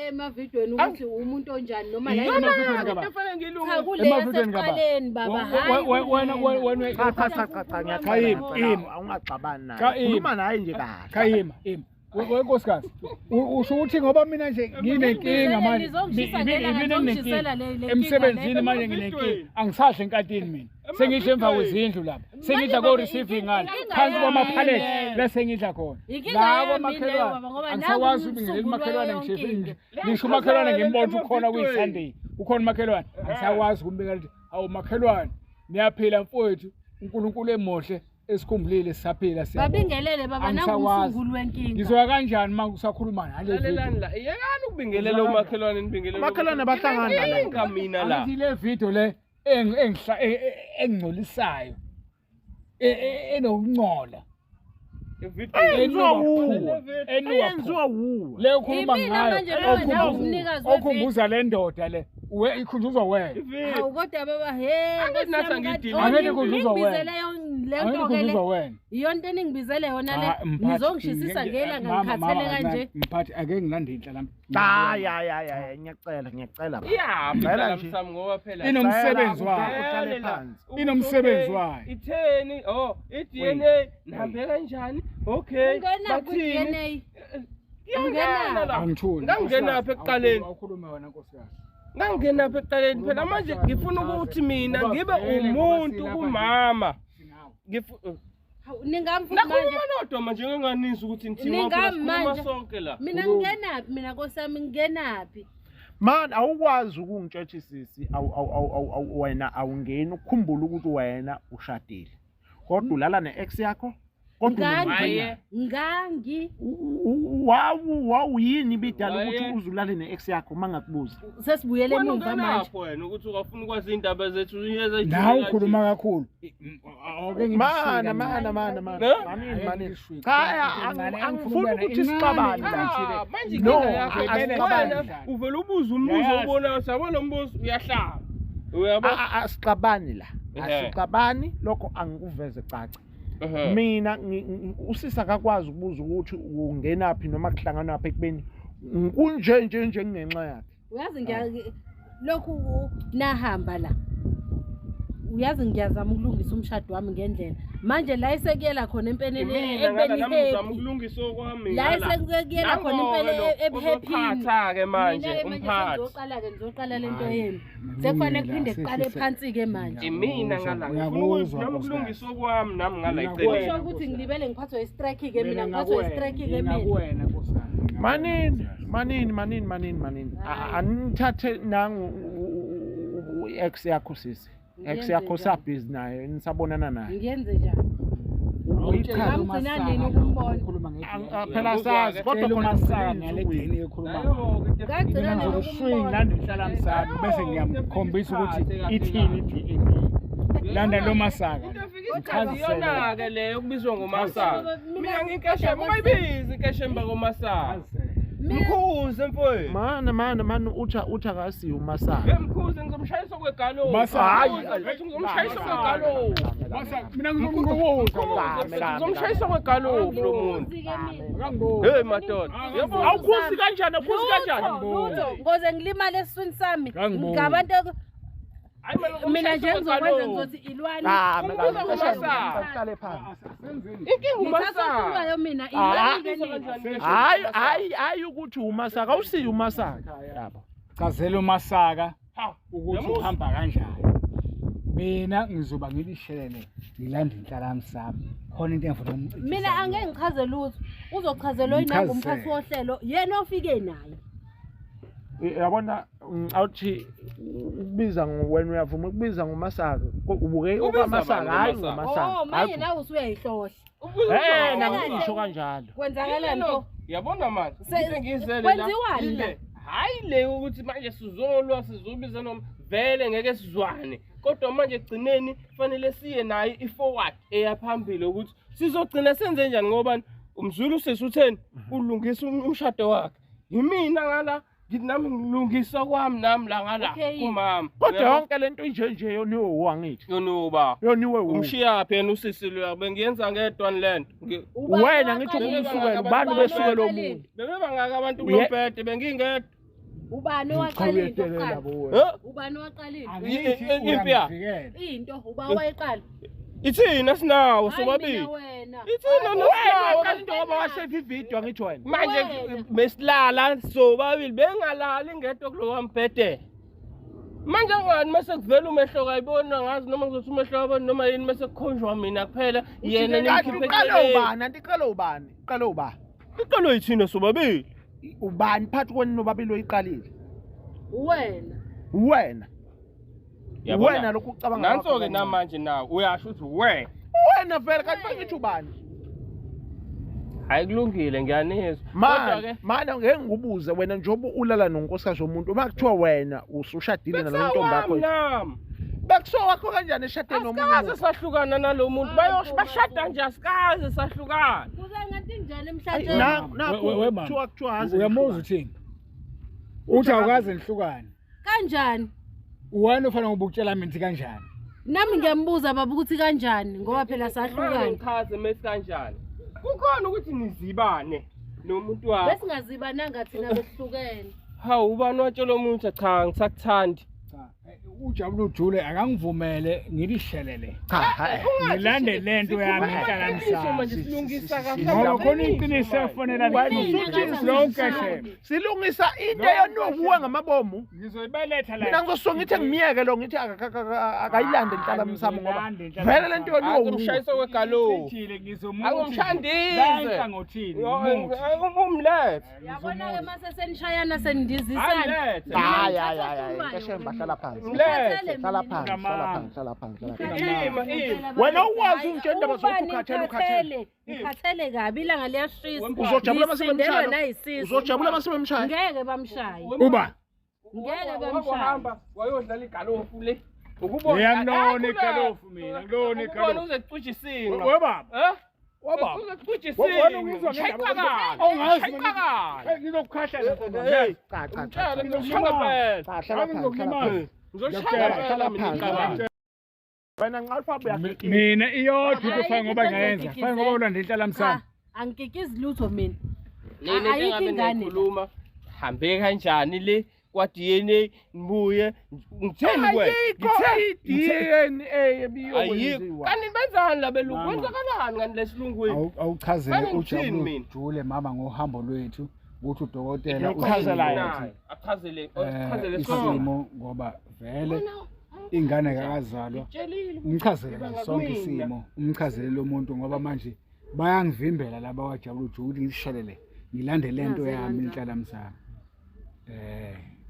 Emavidweni ukuthi umuntu onjani noma la Iyona emavidweni into efanele ngiyilungise. Cha kule Emavidweni kababa. yasekuqaleni baba hayi. Wena wena Cha cha cha cha cha ngiyacela. Cha, ima, ngiyacela, ima. Awungaxabani Cha, naye. ima. Khuluma naye nje kahle. Cha ima, ima. Wenkosikazi, usho ukuthi ngoba mina nje nginenkinga manje. Nizongishisa Mina ngelanga, nizongishisela nginenkinga. le nkinga Emsebenzini le. manje nginenkinga. Angisadle enkantini mina. Sengidla emva kwezindlu lapha. Sengidla baba, ko receiving ngale. inkinga Phansi yami kwama-pallet leyo. la sengidla khona. Inkinga La yami leyo kwamakhelwane. baba, ngoba Angisakwazi nangu ukubingelela umsunguli umakhelwane wayo ngisho yonke into. ngisho umakhelwane ngimbona ukuthi ukhona Emavidweni. kuyi-Sunday. Ukhona umakhelwane. Angisakwazi ukumbikela ukuthi awu makhelwane niyaphila mfowethu. uNkulunkulu emohle esikhumbulile sisaphila siyabonga. Babingelele baba nangu Angisakwazi. umsunguli wenkinga. Ngizoya kanjani uma usakhuluma nale video? Lalelani la. Yekani ukubingelela umakhelwane nibingelele. Umakhelwane bahlangana la. Inkinga mina la. Angithi le video le engcolisayo enokungcola Eyenziwa wuwe. enuka Eyenziwa wuwe. le okhuluma Yimina ngayo manje baba, nawe umnikazi wevidiyo. okhumbuza le ndoda le we ikhunjuzwa wena. Hawu kodwa baba he Angithi nathi angiyidili. Angeke ikhunjuzwa wena. Ningibizele le Angeke nto ke le. ikhunjuzwa wena. Iyona into eningibizele yona le. Cha, mphathi, Nizongishisisa ngelanga mama, ngikhathele mama, kanje. Mphathi ake ngilande inhla lami. Cha ya ya ya ngiyacela ngiyacela. baba. Iyaphi Ngicela nje. msam ngoba phela Inomsebenzi Ngicela wayo. uhlale Vele la, phansi. ukuthi Inomsebenzi okay, wayo. Itheni? Oh, i-DNA nihambe kanjani? Okay. Ungena bathini? kwi-DNA. Iyangena la. Angithuli. Ngangingenaphi ekuqaleni? Awukhulume wena nkosikazi. Ngangingenaphi ekuqaleni phela manje ngifuna ukuthi mina ngibe umuntu kumama. Hawu ningamfuthi manje. Nakhuluma nodwa manje nginganizwa ukuthi nithiwa phela Ningami sikhuluma manje. sonke la. Mina ngingenaphi mina nkosi yami ngingenaphi? Man awukwazi ukungitshetha sisi awu awu awu awu wena awungeni ukukhumbula ukuthi wena ushadile. Kodwa ulala ne-ex yakho kodwa Ngangi Waye. ngangi wawu wawuyini ibidala ukuthi Waye. uze ulale ne-ex yakho uma ngakubuza. sesibuyele Wena emuva manje. ungenaphi wena ukuthi ungafuna ukwazi iy'ndaba zethu ezijule Nawe kanje? ukhuluma kakhulu. Awuke ngithi Mana shwika mana mana mana. Ne? Manini manini. Shwika. Cha angifuni ukuthi sixabane la. Ah, manje No, inkinga yakho asixabani. wena uvele ubuze umbuzo Yayazi. obonayo ukuthi yabo lo mbuzo uyahlaba. Uyabo? Asixabani la. Ehhe. Asixabani lokho angikuveze caca. Ehhe. Mina usisi akakwazi ukubuza ukuthi ungenaphi noma kuhlanganaphi ekubeni kunje nje nje ngenxa yakhe. Uyazi ngiya lokhu nahamba la. Uyazi ngiyazama ukulungisa umshado wami ngendlela. Manje la esekuyela khona empeleni Mina ngala ekubeni nami ngizama happy. ukulungisa okwami La ngala. esekuyela khona impela ebuhappy. Uzophatha-ke manje Mina-ke manje umphathi. sengizoqala-ke ngizoqala lento yenu. Sekufanele kuphinde kuqale phansi-ke manje. Imina ngala ngifuna Uyakuzwa, nami ukulungisa okwami nami ngala Mina eceleni. Kusho ukuthi ngilibele ngiphathwe i-strike-ke mina ngiphathwe i-strike-ke mina. Ngingakuwena nkosikazi. Manini manini manini manini manini. Anithathe nangu ex yakho sisi. Ex yakho sabhizi naye nisabonana naye. Ngiyenze njani? Uyichaze. Ngamgcina nini ukumbona? Ukhuluma nge-DNA. Phela sazi kodwa Tshela khona uMasaka ngale DNA ekhuluma ngayo. Nayo-ke into Ngagcina Mina nini ngizokushwing ukumbona? landa inhlala msami bese ngiyamkhombisa ukuthi ithini i-DNA. Landa lo Masaka. Into efika isikhathi iyona-ke leyo okubizwa ngomasaka. Mina- Mina nginkeshemba, ungayibizi inkeshemba komasaka. Mkhuze mfowethu. Mana mana mana utha utha akasiye umasaka. Hey mkhuze ngizomshayisa kwegalo. Masaka. Hayi, ngizomshayisa kwegalo. Masa mina ngizomnqoboza. Ngizomshayisa kwegalo lo muntu. Mkhuzi-ke mina. Hey madoda. Yebo Awukhuzi kanjani awukhuzi kanjani? Lutho, lutho. Ngoze ngilimale esiswini sami. Ngangiboni. Ngabantu Hayi mina nje ngizokwenza ngizothi ilwani. Ah, Umbuzo kuMasaka. Uqale phansi. Inkinga Ngithatha umasaka. ohlulwayo mina Ah. ilwani-ke nina. Hayi hayi hayi ukuthi umasaka awusiye umasaka. Yabo. Chazela uMasaka Ha, ukuthi uyamuza? uhamba kanjani. Mina ngizoba ngilishelele ngilanda inhlalami sami. Khona into engifuna ukumcitshisa. Mina angeke ngichaze lutho. Uzochazelwa yinanga umphathi Ngichazele. wohlelo yena ofike naye. Yabona awuthi ukubiza wena uyavuma ukubiza ngomasaka ubuke Ubiza okamasaka bani hayi ngoMasaka? ngomasaka. Oh, manje nawe usuyayihlohla. Eh nangisho kanjalo. Kwenzakalani pho? Yabona manje into engiyizele la, Kwenziwani ile. la? Hayi le ukuthi manje sizolwa sizobiza noma vele ngeke sizwane kodwa manje egcineni fanele siye naye i-forward eya phambili ukuthi sizogcina senze njani ngoba umzulu usisi utheni ulungisa umshado wakhe yimina ngala ngithi nami ngilungisa kwami nami la ngala Okay. kumama Kodwa yonke lento inje nje yoniwe uwangithi. yonuba Yoniwe u. umshiyaphi yena usisi loya bengiyenza ngedwa lento Ubani Wena ngithi owaqala into? ukumsukela ubani Ubani ubesukela owaqala omunye. into? Bebebangaka abantu Uye- kulombhede bengingedwa. Ubani owaqala into kuqala? Eh? Ubani owaqala into? Angithi Impi ya. uyangivikela. Into uba wayiqala. Ithina sinawo Hayi sobabili. mina wena. Ithina Wena sinawo. qala into ngoba wasave ivideo angithi wena. Manje Wena. besilala sobabili bengalali ngedwa kulowa mbhede. Manje ngani mase kuvela umehlo kayibona ngazi noma ngizothi umehlo kabani noma yini mase kukhonjwa mina kuphela yena Kanti nimkhiphe uqale eceleni. ubani anti iqale ubani? Uqale uba? Iqalo yithina sobabili. Ubani phakathi kwenu nobabili oyiqalile? Wena. Wena. Yabona? Wena lokhu ucabanga Nanso-ke kwakho kancane. namanje nawe uyasho ukuthi we. Wena vele kanti bangithi ubani? Hayi kulungile ngiyanizwa. Mana Kodwa-ke mana ngeke ngikubuze wena njengoba ulala nonkosikazi womuntu uma kuthiwa wena usushadile nalo ntombi yakho bekusawami nami. bekuso wakho kanjani eshade nomunye Asikaze umuntu? sahlukana nalo muntu. Hayi, Bashada nje asikaze sahlukana. Kuze ngathi njani Ayi, emhlatsheni? nakho We- we- mama. kuthiwa kuthiwa aze Uyamuzwa uthini? Uthi awukaze nihlukane. Kanjani? Wena ufana ngoba ukutshela mina ukuthi kanjani. Nami ngiyambuza baba ukuthi kanjani ngoba phela Manje sahlukana. ngichaze mesi kanjani. Kukhona ukuthi nizibane nomuntu wakho. Besingazibananga thina besihlukene. Hawu ubani watshela omunye ukuthi cha ngisakuthandi. Cha, ujabule ujule akangivumele ngilishelele. Cha hayi. Ngilande lento yami inhlalami sami. Manje silungisa kahle. Ngoba khona iqiniso efanele Wena likhulunywe. Lonke shebe. Silungisa into eyoniwe ngamabomu. Ngizoyibeletha la. Mina ngizosuka ngithi ngimiyeke lo ngithi akayilande inhlala msamo ngoba Ngiyilande inhlala vele lento yoniwe Hayi wuwe. ngimshayisa kwegalo. Ngijile ngizomuthi. Angimshandize. La enhlangothini. Umuthi. Umlethe. Yabona ke mase senishayana senindizisana. Amlethe. Hayi hayi hayi Nkeshemba hlala phansi. Mlethe. Hlala phansi, hlala phansi, hlala phansi, hlala phansi. Ima, ima. Wena ukwazi ungitshela indaba zokuthi ukhathele, ukhathele. Ngikhathele kabi ilanga liyashisa. Uzojabula mase Ngisindelwe bemshaya. nayisisu. Uzojabula mase bemshaya. Ngeke bamshaye. Uba. Ngeke bamshaye. Wahamba wayodlala igalofu le. Ukubona. Ngiyamlona igalofu mina, ngilona Ukubona igalofu. uze kucija isinqa. We baba. Eh? Wababa. Uze kucija Wena ungizwa isinqa. ngendaba Shayicakala. Awungazi Shayicakala. Hey, ngizokukhahla Hey. Cha cha cha. Umtshele ngizoshaya phela. Cha hlala phansi. Hlala phansi. Ngizoshaya Hlala phela mina phansi. iqabane. Wena nqalfa uyagigila. Mina iyodwa into Hayi, efana ngoba into ngiyayenza. engizokikiza. Fana ngoba ulanda inhlala Cha, msamo. angikikizi lutho mina. Lena into Ayikho engabe ingane la. niyikhuluma hambe kanjani le kwa DNA nibuye ngitheni kuwena? Ayikho i-DNA Ayikho. ebiyokwenziwa. Kanti benzani la belungu? Mama. Kwenzakalani kanti lesilungwini? Awuchazele Fanele ngithini ujabule mina? ujule mama ngohambo lwethu ukuthi udokotela Ngiyokuchazela uthini yena. ukuthi, Achazele, achazele sonke. isimo ngoba vele ingane kakazalwa Tshelile. umchazele nje sonke Mina. isimo umchazele lo muntu ngoba manje bayangivimbela laba wajabula ujule ukuthi ngishelele ngilande lento Naze yami kanjani. inhlala msamo.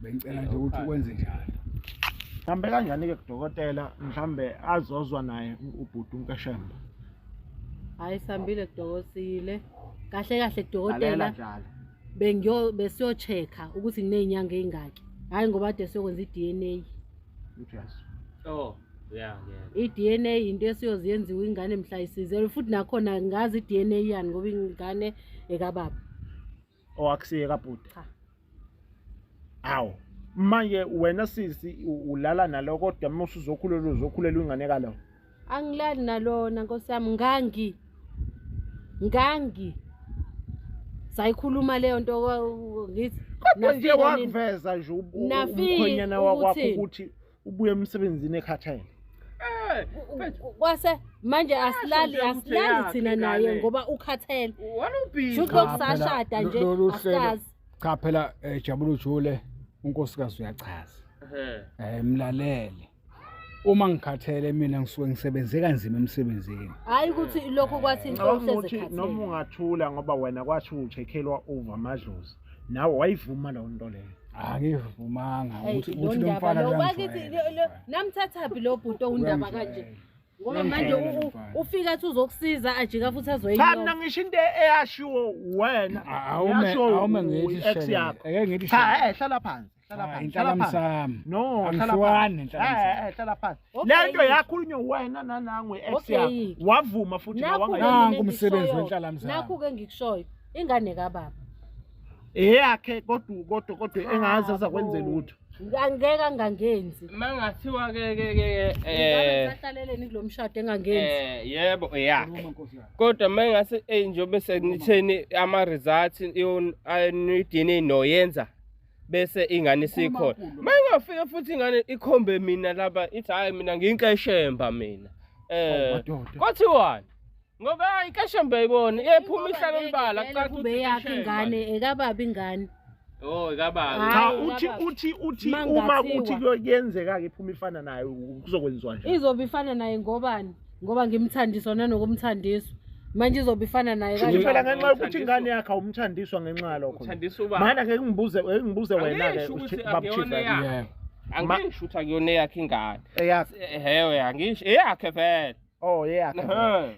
Bengicela nje ukuthi wenze njalo. Hambe kanjani ke kudokotela mhlambe azozwa naye ubhuti uNkashemba. Hayi sambile kudokosile. Kahle kahle Lalela kudokotela njalo. bengiyo besiyo-check-a ukuthi nginey'nyanga ey'ngaki. Hhayi ngoba kade siyokwenza i-DNA. Uthi yazi. Oh, yeah, yeah. I-DNA into esiyoze yenziwe ingane mhla isizelwe futhi nakhona ngazi i-DNA yani ngoba ingane ekababa. Owakusiye kabhuti. Cha. Awu. Manje wena sisi ulala nalo kodwa uma usuzokhulelwa uzokhulelwa ingane kalo. Angilali nalona nkosi yami ngangi. Ngangi. Sayikhuluma leyo nto ngithi Kodwa nje wakuveza nje umkhwenyana wakwakho ukuthi ubuye emsebenzini ekhathele. Eh, Kwase manje asilali asilali thina naye ngoba ukhathele. Walubhiza. Shuthi lokhu sashada nje asikazi. Cha phela eh, Jabula ujule unkosikazi uyachaza. Eh mlalele. Uma ngikhathele mina ngisuke ngisebenze kanzima emsebenzini. Hayi ukuthi lokho kwathi inhloso ukuthi noma ungathula ngoba wena kwathi uthekhelwa over amadlozi. Nawe wayivuma leyo nto leyo. Angivumanga ukuthi ukuthi lo mfana lo bakithi namthathaphi lo bhuti owundaba kanje. Ngoba manje ufika athi uzokusiza ajika futhi azoyinyoka. Cha mina ngisho into eyashiwo wena. Awume awume ngithi ex yakho. Eke ngithi Cha eh hlala phansi. Hlala phansi. Hlala phansi. No, hlala phansi. Eh eh hlala phansi. Le nto yakhulunywa wena nanangwe ex yakho. Wavuma futhi nawangayi. Nanku umsebenzi wenhlalamsami. Nakhu ke ngikushoyo ingane kababa. Eyakhe kodwa kodwa kodwa engazi azakwenze lutho. Angeke angangenzi. Mangathiwa ke ke ke eh sahlaleleni kulomshado engangenzi. Eh yebo eyakhe. Kodwa mangase eh njengoba senitheni ama results i DNA noyenza bese ingane isikhona. Mayingafika futhi ingane ikhombe mina laba ithi hayi mina ngiyinkeshemba mina. Eh kwathiwani? Ngoba hayi inkeshemba ayibona iyephuma ihlala umbala kucaca ukuthi eyakhe ingane ekababa ingane. Oh ikababa. Cha uthi uthi uthi uma kuthi kuyenzeka ke iphuma ifana naye kuzokwenziwa nje. Izobe ifana naye ngobani? Ngoba ngimthandiswa nanokumthandiswa. Manje izobe ifana naye kanjani? Phela ngenxa yokuthi ingane yakhe awumthandiswa ngenxa yalokho. Uthandiswa ubaba. Mana ke ngibuze ngibuze wena ke babu chief. Angisho ukuthi akuyona eyakhe ingane. Eyakhe. Hewe angisho eyakhe vele. Oh eyakhe.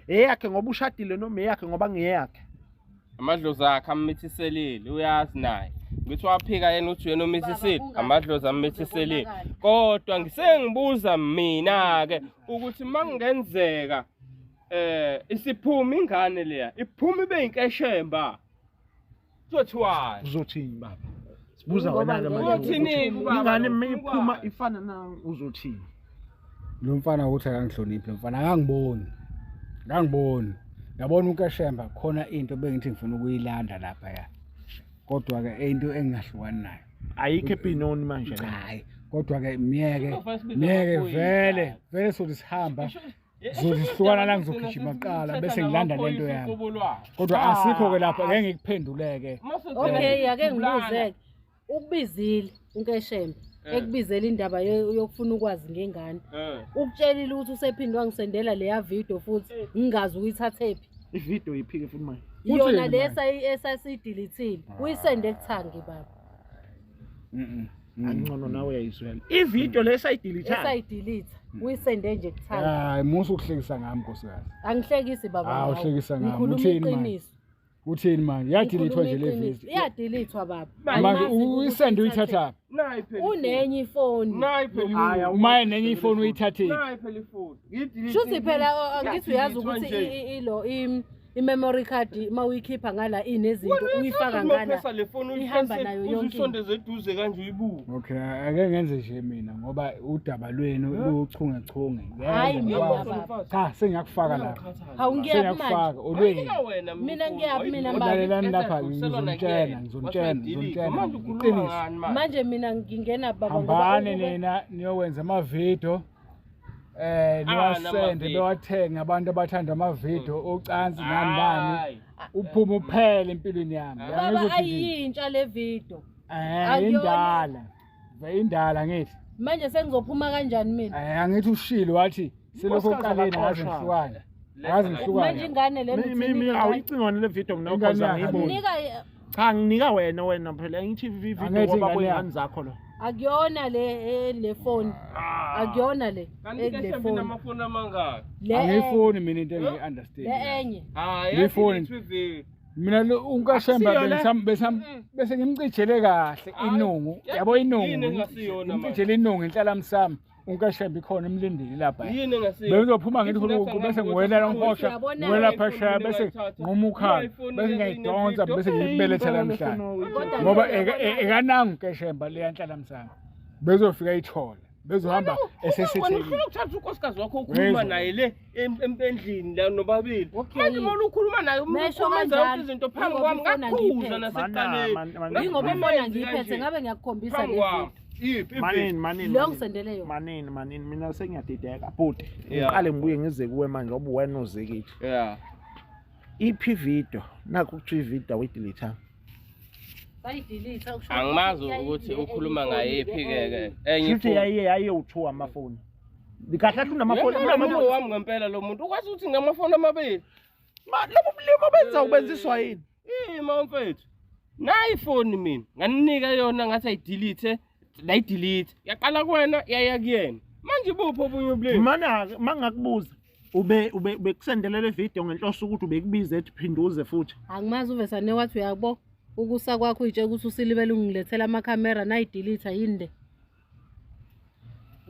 Eyakhe ngoba ushadile noma eyakhe ngoba ngiyeyakhe. Amadlozi akhe ammithiselile uyazi naye. Ngithi waphika yena uthi uyena omithisile amadlozi ammithiselile. Kodwa ngisengibuza mina ke ukuthi makungenzeka eh isiphuma ingane leya iphuma ibe inkeshemba. Kuzothiwani? Uzothini baba? Sibuza wena ke manje. Uzothini ubaba? Ingane iphuma ifana na uzothini? Lo mfana ukuthi akangihloniphi lo mfana akangiboni. Akangiboni. Yabona uNkeshemba khona into bengithi ngifuna ukuyilanda lapha ya. Kodwa ke into engingahlukani nayo. Ayikho epinoni manje. Hayi, kodwa ke myeke myeke vele vele sothi sihamba Zozihlukana la ngizogijima kuqala bese ngilanda lento yami. Kodwa asikho ke lapho ngeke ngikuphenduleke. Okay, ake ngibuze-ke. Ukubizile uNkeshembe eh. ekubizela indaba yokufuna ukwazi ngengane. Eh. Ukutshelile ukuthi usephinde wangisendela leya video futhi eh. ngingazi ukuyithathephi. Ivideo iphike futhi manje. Yona le esayidilithile uyisende kuthangi baba. Mhm. Angcono nawe uyayizwela. Ivideo le esayidilitha. Esayidilitha. Uyisende nje kuthanda. Hayi musa ukuhlekisa ngami nkosikazi. Angihlekisi baba. Hawu uhlekisa ngami. Ngikhuluma Uthini manje? iqiniso. Uthini manje? Yadilithwa nje le Ngikhuluma iqiniso. video. Iyadilithwa baba. Manje Angimazi ukuthi uyisende uyithathe. uyithatha. Nayi phela. Unenye ifoni. Nayi phela. Hayi, awu- Uma nenye ifoni uyithathile. Nayi phela ifoni. Ngidilithile. Shuthi phela angithi uyazi Yadilithwa ukuthi nje. ilo i-memory card uma uyikhipha ngala inezinto uyifaka ngala. le foni ihamba nayo yonke into. Uzisondeze eduze kanje uyibuke. Okay, ake ngenze nje mina ngoba udaba lwenu luchungechunge. Ngeke Hayi, mina ngikwazi. baba. Cha, sengiyakufaka lapha. Hawu ngiyaphi manje? Sengiyakufaka olweni. wena Mina ngiyaphi mina manje? Lalelani lapha ngizonitshela, ngizonitshela, ngizonitshela. Manje ukhuluma Iqiniso. ngani manje? Manje mina ngingena baba ngoba Hambani ukube- nina niyowenza amavidiyo eh Ah, niwasende namavidiyo. bewathenge abantu abathanda amavidiyo ocansi nani nani Hayi. uphume uphele empilweni yami Baba Uyangizwa ukuthi nje? ayiyintsha le video. Eh Akuyona. indala Ve indala ngithi Manje sengizophuma kanjani mina? eh angithi ushilo wathi selokhu Unkosikazi uqaleni akaze akaxoshwa. ngihlukane akaze Manje ngihlukane ingane lena Mi mi mi awuyicingwane le video mina Ingane ukhoza yakhe. ngiyibona. Nika Cha nginika wena wena phela ngithi video Angithi ngoba ingane kwengane yakhe. zakho lo. akuyona le le phone. Akuyona le Kanti le ke phone. amafoni amangaki? Le angiyifuni mina into engiyi-understand le enye. Hayi, Ngiyifuni. yadilithwa ividiyo. mina lo unkashemba Akusiyo le? bese ngimcijele kahle Hayi, inungu yabo yini inungu engasiyona manje? ngimcijele inungu inhlalamsami uNkeshembe ikhona imlindile lapha. Yini engasiyo? Bengizophuma ngithi Ithi khuluku bese nathi ngiwela angibuthi, ngihosha, Uyabona-ke ngiwela ifoni phesheya mina bese ngayithatha. nquma ukhala, Ifoni bese le ngiyayidonsa inevidiyo. bese ngiyibelethela emhlane. Kodwa Ngoba nje uyabona-ke- ekananga uNkeshemba leya nhlanamsana. Bezofika ayithole. Bezohamba Wena esesithekile. ufuna ukuthatha unkosikazi wakho ukhuluma Wezwa. naye le endlini la nobabili. Okay. Manje uma ukhuluma naye umuntu Mesho ukhuluma enza kanjalo. yonke izinto phambi Yingoba kwami ifoni ngakhuza angiyiphethe. nasekuqaleni. Mana, Yingoba mana, ifoni angiyiphethe ngabe ngiyakukhombisa Phambi le kwami. video. Iphi manini manini Leyo manini. ngisendele yona. Manini manini mina sengiyadideka bhuti. Yeah. Ngiqale ngibuye ngize kuwe manje ngoba wena uze kithi. Yeah. Iphi video? Nakho kuthiwa ivideo awidelete. Bayidelete ukusho Angimazi ukuthi ukuthi yayi- ukhuluma enye ngayiphi ifoni ke ke. enye. Enye Shuthi ifoni. yaye yaye u2 amafoni. Kahle kahle unamafoni Unamafoni unamafoni. wami ngempela lo muntu ukwazi ukuthi ngamafoni amabili. Ma lobu bulima benza ubenziswa yini? Ima mfethu. Nayi ifoni mina nganinika yona ngathi ayidelete, layidelete. Yaqala kuwena yaya kuyena. Manje buphi obunye ubulimi? Mana mangakubuza ube ube bekusendelela ivideo ngenhloso ukuthi ubekubiza ethi phinduze futhi. Angimazi uvesane wathi uyabo ukusa kwakho uyitshela ukuthi usilibele ungilethela amakhamera nayidelete yini le.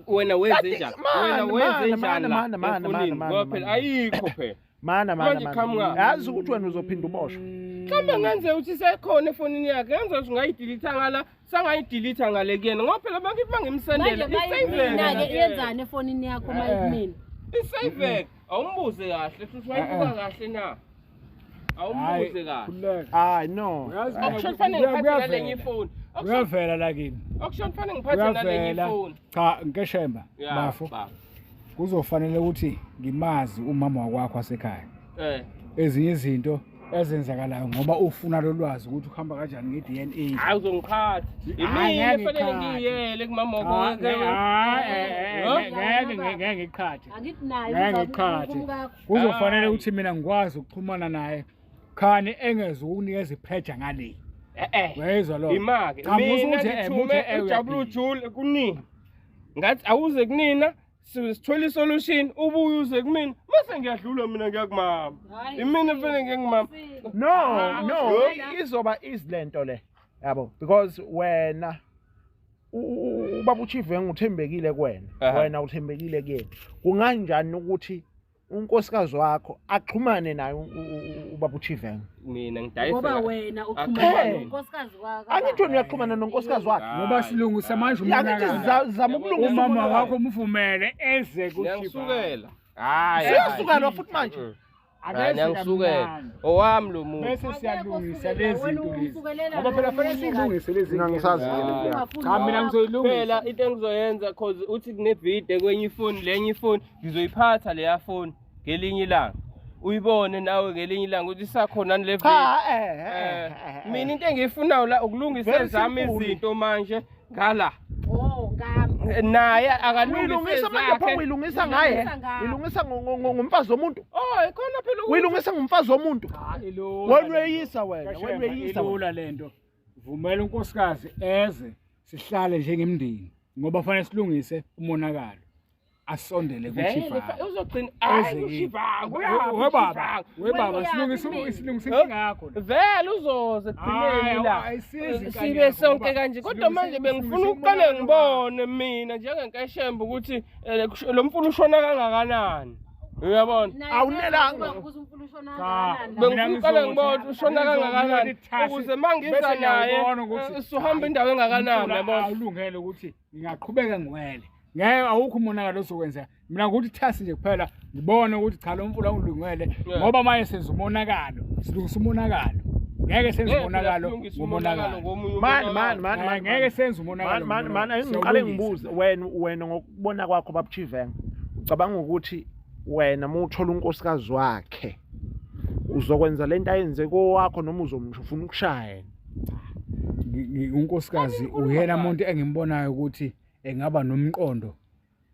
Wena wenze Kanti, njani? mana, Wena wenze mana, njani la mana, mana, efonini? mana, mana, Ngoba phela mana. ayikho phela. Mana mana Manje qhamuka. mana. Yazi ukuthi wena uzophinda uboshwe. Mhlawumbe kungenzeka ukuthi sekhona efonini yakhe, kungenzeka ukuthi ngayidelete ngala, sangayidelete ngale kuyena. Ngoba phela bangithi Manje mangimsendele mayikumina-ke isaveke. yenzani efonini yakho mayikumina? Isaveke. Awumbuze kahle futhi wayibuka kahle na? Awumbuze kahle. Khululeka. Hayi no. Uyazi Akusho kufanele ngiphathe Kuyavela. nalenye ifoni. Akusho Kuyavela la kimi. akusho kufanele ngiphathe nalenye Kuyavela. ifoni. Cha, Nkeshemba, Yeah, bafo. baba. Kuzofanele ukuthi ngimazi umama wakwakho wasekhaya. Eh. Ezinye izinto ezenzakalayo ngoba ufuna lolwazi ukuthi uhamba kanjani nge-DNA. Hayi uzongiphatha. Hayi, Imina ngeke efanele ngikhathe. ngiyele kumama Ah, wakho. ngeke ngeke ngiqhathe. Angithi naye Ngeke ngiqhathe. umkakho. Kuzofanele Hayi. ukuthi mina ngikwazi ukuxhumana naye khani engeze ukunikeza ipressure ngale. Eh eh. Uyezwa lo. Imake. Cha, musa Mina ukuthi, eh, ngithume muthi, eh, uJabulu uyaphila. Jule kunina. Ngathi awuze kunina sithole isolution ubuye uze kumina mase ngiyadlula mina ngiya kumama. Hayi, Imina fanele ngiye kumama. No, no, Wena. izoba easy lento le. Yabo, because wena ubaba uChivenga uthembekile kuwena. Aha. Wena uthembekile kuyena. Kunganjani ukuthi unkosikazi wakho axhumane naye ubaba uChivenga? Mina ngidayisa. Ngoba wena uxhumana Eh. nonkosikazi wakho. Angithi wena uyaxhumana nonkosikazi wakhe. Ngoba silungisa manje Angithi umonakalo. zama ukulungisa Umama umonakalo. wakho umvumele eze kuShiva. Ngiyangisukela. Hayi. Siyasukelwa futhi manje. Hayi ngiyangisukela. Owami lo muntu. Bese siyalungisa lezi Wena zinto lezi. usukelela Ngoba phela lo fanele omunye siyilungise lezi Mina ngisazi Ah. ke le Ungafuni Cha mina wakho. ngizoyilungisa. Phela into engizoyenza cause uthi kunevideo kwenye ifoni lenye ifoni ngizoyiphatha leya foni ngelinye ilanga. Uyibone nawe ngelinye ilanga ukuthi isakhona le video. Cha Eh, eh. mina into engiyifunayo la ukulungisa Very ezami simple. izinto manje ngala. Oh, ngami. Naye akalungise Uyilungisa manje pho zakhe. uyilungisa ngaye. Uyilungisa ngaye. Uyilungisa ngomfazi womuntu. Oh, ikhona phela ukuthi Uyilungisa ngomfazi womuntu. Cha, ilula Wena lento. uyeyisa wena, wena Kashemba, uyeyisa. wena. ilula lento. Vumela unkosikazi eze sihlale njengemndeni ngoba fanele silungise umonakalo. Asondele vele kuChiva. uzogcina hayi Eze uShivanga We baba, we baba Wena silungisa uyaphi silungisa Huh? inkinga yakho. la. Vele uzoze ekugcineni Hayi, la. ayisizi inkani Sibe yakho, sonke ngoba kanje kodwa silungise- manje bengifuna silungise ukuqale umonakalo ngibone mina njengenkeshembe ukuthi lo mfula ushona kangakanani. Uyabona? Naye Awunelanga. ukuze umfula ushona Cha, kangakanani la. Bengifuna Mina ukuqale ngizothi- ngibone ushona ngizothi kangakanani ngithasi, ukuze mangiza bese naye ngiyabona ukuthi suhamba indawo engakanani umfula yabona. awulungele ukuthi ngingaqhubeka ngiwele ngeke awukho umonakalo ozokwenzeka mina ngokuthi thasi nje kuphela ngibone ukuthi cha lo mfula ungilungele Yeah. ngoba manje senza umonakalo silungisa umonakalo ngeke senze Ngeke phela umonakalo silungise umonakalo ngomonakalo ngomunye Man umonakalo. man man Eh, man. ngeke senze umonakalo Man man man ngomonakalo. ngiqale Siyawulungisa. ngibuze wena wena ngokubona kwakho babuChivenga. Ucabanga ukuthi wena mawuthola unkosikazi wakhe uzokwenza lento ayenze kowakho noma uzomfuna ukushaya yena? Unkosikazi uyena muntu engimbonayo ukuthi engaba nomqondo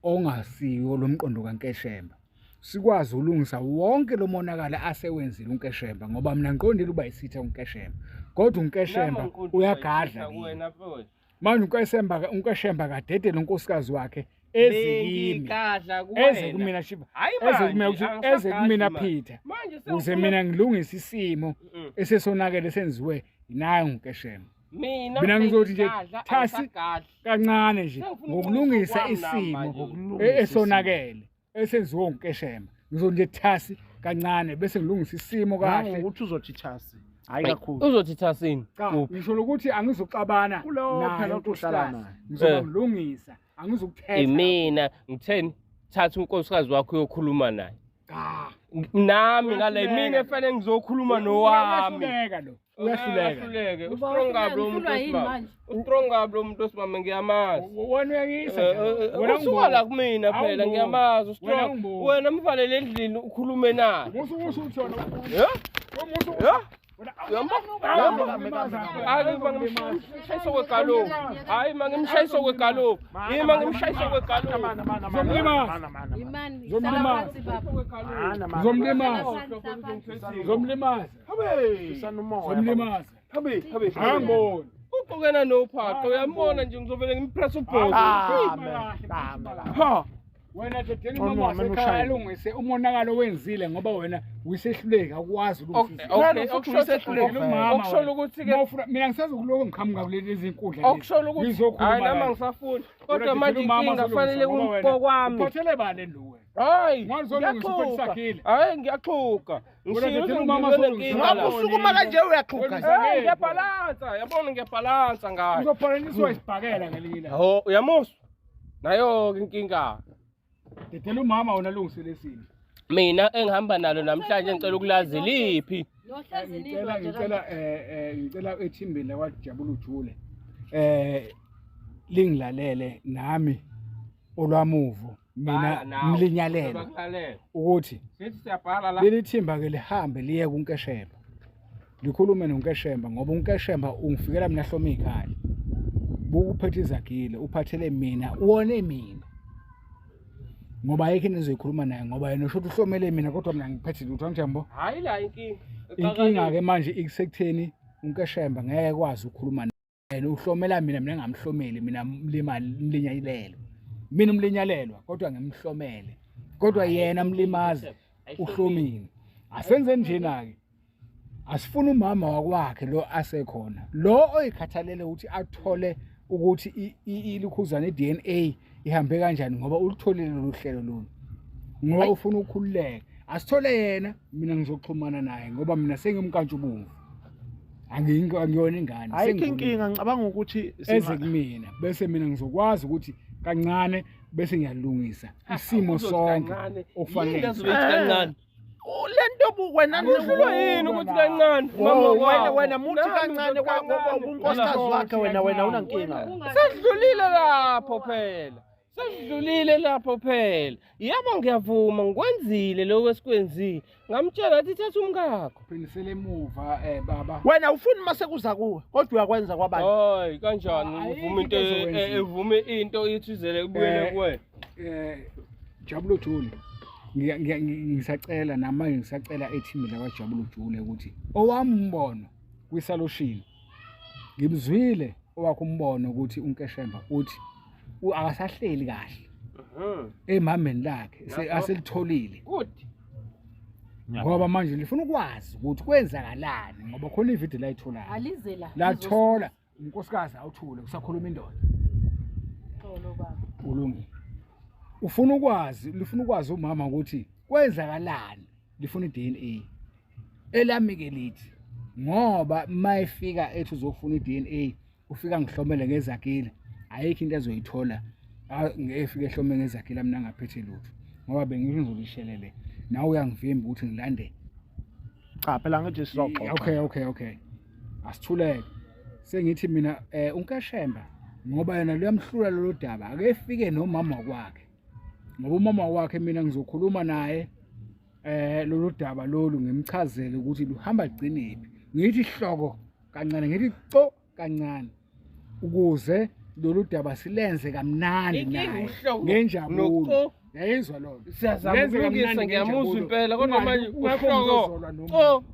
ongasiwo lo mqondo kaNkeshemba. Sikwazi ukulungisa wonke lo monakalo asewenzile uNkeshemba ngoba mina ngiqondile uba isitha uNkeshemba. Kodwa uNkeshemba Nami ngiqonda uyagadla ukuba kimi. kuwena mfowethu. Manje uNkeshemba kadedele unkosikazi wakhe eze kimi. Bengigadla kuwena. Eze kumina Shiva. Hayi Eze kumina manje, ukuthi eze kumina angisagadli Peter. manje. Manje Ukuze sengifuna- mina ngilungise isimo Mm. esesonakele senziwe naye uNkeshemba. Mina Mina ngizothi nje, sengigadla, thasi, angisagadli. Kancane nje Sengifuna ngokulungisa ukulungisa okwami isimo manje. Ngokulungisa esonakele esenziwe uNkeshemba. Ngizothi nje thasi kancane bese ngilungisa isimo kahle. Nangokuthi uzothi thasi. Hayi kakhulu. Uzothi thasini? Cha, Kuphi? ngisho lokuthi angizuxabana Kulowo naye phela othi uhlala unkosikazi. naye. Ngizoba Eh. ngilungisa, angizukuthetha. Imina ngitheni thatha unkosikazi wakho uyokhuluma naye. Cha. Nami ngale Uyahluleka. mina efanele ngizokhuluma nowami. Uyahluleka lo. Uyahluleka. Uyahluleke. Uba Ustrong kabi lo muntu uhlulwa yini wesimame. manje? Ustrong kabi lo muntu wesimame ngiyamazi. Wena uyangisa. Eh, eh, eh, Usuka la kumina phela Awungiboni. ngiyamazi Wena ustrong. awungiboni. Wena mvalele endlini ukhulume naye. Musu usho ukuthi wena. Eh? Musu. Eh? Wena Hayi mangimshayisa kwegalofu. Hayi mangimshayisa kwegalofu. Yima ngimshayisa kwegalofu. Imani, Zomlimaza. hlala phansi baba. Zomlimaza. Zomlimaza. Zomlimaza. Habe, habe. Angiboni. Uqokena nophaqa uyambona nje ngizovele ngimpress ubhozo. Ha. Wena dedela Ngcono umama wamane wasekhaya ushayele. alungise umonakalo wenzile ngoba wena uyisehluleki awukwazi Okay, ukulungisa. okay, futhi okusho uyisehluleki ukuthi- Umama okusho wena. ukuthi ke Uma ufuna- mina ngisazokuloko ngiqhamuka kulezi zinkundla lezi. okusho ukuthi Ngizokhuluma hayi nami la. angisafuni. Wena Kodwa dedela manje umama inkinga azolungisa fanele ngoba wena umpokwami. Uphathele bani lo wena? Hayi, Ngazolungisa uphethe ngiyaxhuga. isagile. Hayi ngiyaxhuga. Wena Ngishilo dedela ukuthi umama ngibone azolungisa. inkinga la. Ngabe usukuma kanje uyaxhuga nje. Hayi ngiyabhalansa, yabona ngiyabhalansa ngayo. Uzobhalaniswa isibhakela ngelinye ilanga. Ho, uyamuzwa? Nayo ke inkinga. Dedela umama wena alungise lesimo. Mina engihamba nalo namhlanje ngicela ukulazi liphi. Nohlezi Ngicela nilwa nje ngicela kanje. ngicela ethimbeni lakwaJabula Ujule. Lingilalele nami olwamuvo mina mlinyalelo Bakulalela. ukuthi Sithi siyabhala la. leli thimba ke lihambe liye kuNkeshemba. Likhulume noNkeshemba ngoba uNkeshemba ungifikela mina hloma ikhali. Bukuphethe izagile uphathele mina uwone mina. Ngoba ayikho into ezoyikhuluma naye ngoba yena usho ukuthi uhlomele mina kodwa mina ngiphethe lutho anjambo. Hayi la inkinga. Inkinga ke manje ikusekutheni uNkeshemba ngeke kwazi ukukhuluma naye uhlomela mina mina ngamhlomeli mina mlimali mlinyalelwa. Mina umlinyalelwa kodwa ngimhlomele. Kodwa yena mlimazi uhlomile. Asenze njena ke. Asifuna umama wakwakhe lo asekhona. Lo oyikhathalele ukuthi athole ukuthi ilikhuzana iDNA ihambe kanjani ngoba ulutholile lolu hlelo lolu. Ngoba ufuna ukukhululeka. Asithole yena mina ngizoxhumana naye ngoba mina sengimkantshubomvu. Angiyona ingane. Ayikho sengikhulile. inkinga ngicabanga ukuthi Eze kumina bese mina ngizokwazi ukuthi kancane bese ngiyalungisa isimo Uzothi sonke kancane. okufanele. Yini azobe ethi kancane? lento bu wena Uhlulwa yini ukuthi kancane? Mama Mama wena wakho. wena muthi Nami kancane ngizothi kancane. kunkosikazi wakhe wena wena unankinga. Sesidlulile lapho phela. Sesidlulile lapho phela. Yebo ngiyavuma ngikwenzile lokho esikwenzile. Ngamtshela athi thatha umkakho. Phinisele emuva baba. Wena ufuni mase kuza kuwe kodwa uyakwenza kwabanye. Hayi kanjani Ayikho uvuma into into ezokwenziwa. evume into ithizele kubuyele kuwena. Jabulo Jule. Ngisacela namanje ngisacela ethimini lakwaJabulo Jule ukuthi owami umbono kwisaloshini ngimzwile owakho umbono ukuthi uNkeshemba uthi akasahleli kahle emameni lakhe Nakho. aselitholile Good. ngoba manje lifuna ukwazi ukuthi kwenzakalani ngoba khona ividiyo layitholayo Alize la. lathola unkosikazi awuthule kusakhuluma indoda Uxolo baba. ulungile ufuna ukwazi lifuna ukwazi umama ukuthi kwenzakalani lifuna iDNA elami ke lithi ngoba mayifika ethi uzofuna iDNA ufika ngihlomele ngezagile ayikho into ezoyithola ngefike ehlome ngezagile mina ngaphethe lutho ngoba bengisho ngizolishelele nawe uyangivimba ukuthi ngilande Cha phela ngithi sizoxoxa. Okay. Asithuleke. Sengithi mina uNkashemba ngoba yena luyamhlula lolu daba ake fike nomama wakhe. Ngoba umama wakhe mina ngizokhuluma naye lolu daba lolu ngimchazele ukuthi luhamba ligcinephi. Ngithi hloko kancane ngithi co kancane ukuze lolu daba silenze kamnandi Inkinga naye uhloko ngenjabulo. noco. Yayizwa lonto. Siyazama Lenze ukulungisa kamnandi ngiyamuzwa ngenjabulo. impela kodwa manje Ungekho umuntu uhloko. ozolwa nomuntu. Co.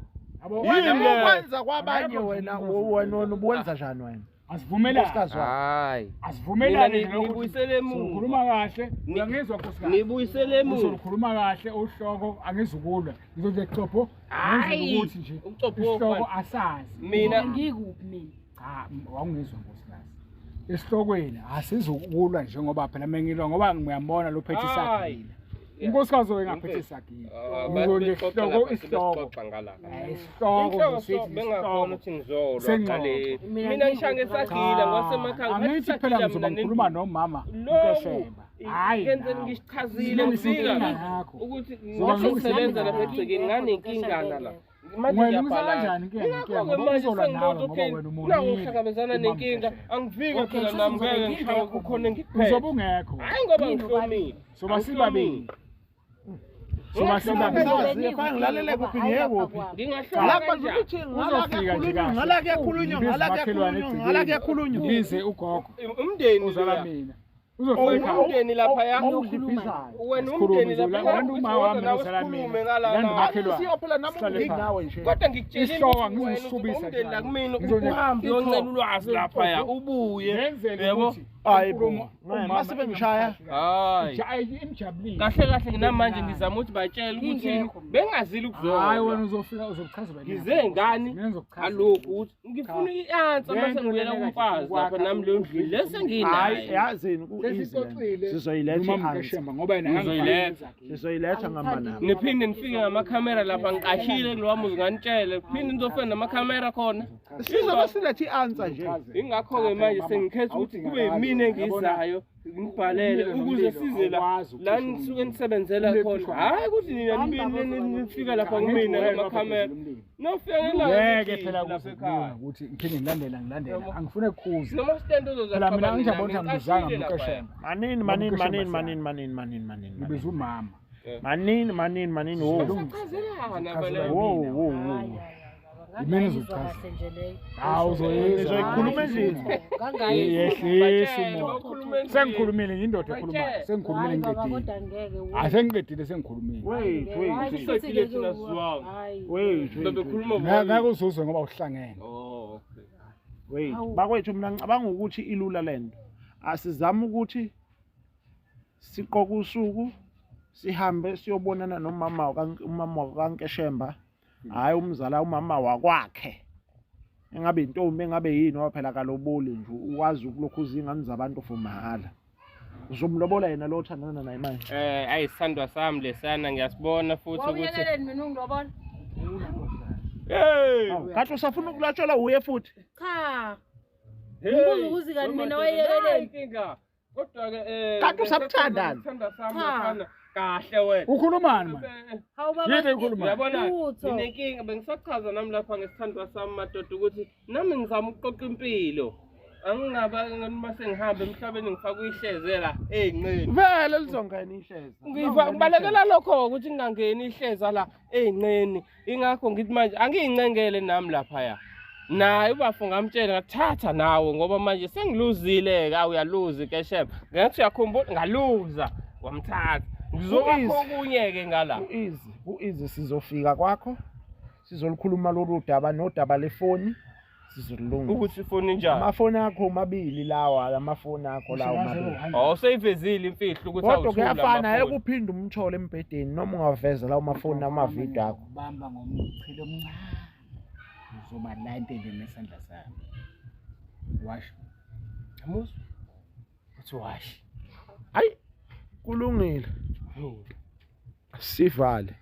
Yabo? Wena Yini le? ukwenza kwabanye Akekho wena umuntu ozolwa. wena wena ubuwenza njani wena? Asivumelane. Unkosikazi wakho. Hayi. Asivumelane Mina nje lokho nibuyisele emuva. Ukhuluma kahle, uyangizwa nkosikazi. Nibuyisele emuva. Uzokhuluma kahle uhloko angizukulwa. Ngizothi xopho Hhayi, ukuthi nje ucopho isihloko wofana. asazi. Mina Ngikuphi mina? Ah, wawungizwa nkosikazi. Esihlokweni asizukulwa njengoba phela mengilwa ngoba ngiyambona lo phethe isagila. Unkosikazi oyengaphethe isagila. Ah, Ngizonje isihloko. Ngala. Isihloko Inhloko ngisithi bengakhona isihloko. ukuthi ngizolwa Sengxoxo. ngale. Mina Mina ngisha ngesagila ngwasemakhaya. Angithi phela ngizoba ngikhuluma nomama uNkeshemba. Hayi. Ngenzeni nawe. ngisichazile Silungisa ngifika inkinga yakho. ukuthi Zoba ngathi ngisebenza lapha inkinga egcekeni yakho. nganenkingana la. Manje Wena ulungisa ngiyabhala. kanjani inkinga Ingakho-ke inkinga ngoba manje uzolwa nawe sengibuza ngoba okay, wena naku umonile. ngihlangabezana Umama nenkinga uNkeshemba. angifike Okay, phela shuthi nami ngizobe ngeke ngishawe ngingekho kukhona engikuphethe. Uzobe ungekho. Hayi ngoba Yini ngihlomile. Soba sibabili. Soba sibabili. Ngisazi, efana ngilalele kuphi ngiye kuphi. Ngingahloma Ngala kanjani? ukuthi ngala Uzofika nje kuyakhulunywa, kahle. ngala kuyakhulunywa, Ngibize ngala umakhelwane kuyakhulunywa, ngala egcekeni. kuyakhulunywa. Ngibize ugogo Umndeni ozala loya. mina. Uzofika ekhaya. Umndeni laphaya. Owudlibhizayo. Wena Sikhulume umndeni nje, laphaya. landa uma wami nozala mina. ngala. Landa umakhelwane. Siyo phela nami Sihlale ungiki phansi. nawe nje. Kodwa ngikutshelile Isihloko ukuthi wena angizusubisa umndeni njalo. la kumina Ngizonye- uhambe uyoncela ulwazi laphaya ubuye. Ngenzele Yebo. ukuthi Hayi bo. inkulumo Manje, umama mase bengishaya. Hayi. Imjabulile. Kahle kahle nginamanje ngizama ukuthi batshele ukuthi Ngingekho mina. bengazile Hayi wena ukuzolwa. uzofika uzokuchazela. Ngize ngani Mina ngizokuchazela. ngalokhu ukuthi ngifuna i-answer Lento mase ngibuyela lena kumfazi kade lapha nami leyo ndlu le Hayi senginayo. yazini ku-easy. Sesixoxile. Sizoyiletha Nomama i-answer. uNkeshemba ngoba yena Ngizoyiletha. Sizoyiletha ngamanabo. Niphinde nifike ngamakhamera lapha ngiqashile kulowa muzi nganitshele. Phinde nizofika namakhamera khona. Sizobe silethe i-answer nje. Ingakho-ke manje sengikhetha ukuthi kube yimina engizayo ngibhalele ukuze size la la nisuke nisebenzela khona. Hhayi ukuthi nina nibini nifika lapha kumina ngamakhamera. Nofika ngelanga Ngeke phela lapha kuze ekhaya. ukuthi ngiphinde ngilandela ngilandela angifune kukhuza. Noma stand uzoza Phela mina xabane ngijabula nami, ukuthi angibizanga ngiqashile laphaya. uNkeshemba. Manini manini manini manini manini manini manini. Ngibiza umama. Manini manini manini wo. Chazelana phela. Wo wo wo. Yimina engizochaza. kahle nje leyo. Hawu uzoyizwa. Nizoyikhuluma endlini. Ngangayizwa. Yehlisa Batshele, umoya. bakhulume endlini. Sengikhulumile ngiyindoda ekhulumayo. Batshele. Sengikhulumile Hayi baba ngiqedile. kodwa ngeke. Hayi sengiqedile sengikhulumile. Wait wait. Siqedile thina sizwanga. Hayi. Wait wait. Bebekhuluma Ngeke uzuzwe ngoba uhlangene. Oh, okay. Wait. Hawu. Bakwethu mina ngicabanga ukuthi ilula lento. Asizame ukuthi siqoke usuku sihambe siyobonana nomama umama kaNkeshemba. Hayi umzala umama wakwakhe. Engabe intombi engabe yini ngoba phela kaloboli nje ukwazi ukulokhuza ingane zabantu for mahala. Uzomlobola yena lo othandana naye manje. Ayisithandwa sami lesana ngiyasibona futhi ukuthi Wawuyekeleni mina ungilobola? Hey! Hawu, Kathi usafuna ukulatshelwa uye futhi. Cha. Hey! Ngibuza ukuthi kanti mina wayekeleni? Inkinga. Kodwa ke Kanti usamthandani? Isithandwa sami Cha. laphana kahle wena. Ukhulumani manje? Hawu baba. Yini ekhulumayo? Uyabona Lutho. nginenkinga bengisachaza nami lapha ngesithandwa sami madoda ukuthi nami ngizama ukuqoqa impilo. Angingaba noma sengihamba emhlabeni ngifake uyihlezela ey'nqeni. Vele lizongena ihleza. Ngibalekela lokho ukuthi ngingangeni ihleza la ey'nqeni. Ingakho ngithi manje angiyincengele nami laphaya. Naye ubafo ngamtshela ngathatha nawe ngoba manje sengiluzile-ke awu uyaluza ikeshema. Ngathi uyakhumbula ngaluza wamthatha. Ngizowakho okunye-ke ngala. Ku-easy, ku-easy sizofika kwakho. Sizolukhuluma lolu daba nodaba lefoni sizolulungisa. Ukuthi ifoni injani. Amafoni akho omabili lawa, amafoni akho lawa omabili. Oh seyivezile imfihlo ukuthi Kodwa awuthula kuyafana amafoni. ekuphinde umthole embhedeni noma ungaveza lawo mafoni namavidiyo akho. Bamba ngomchilo omncane. Uzoba la entendeni nesandla sami. Washo. Yamuzwa? Uthi washi. Hayi kulungile. Sivale.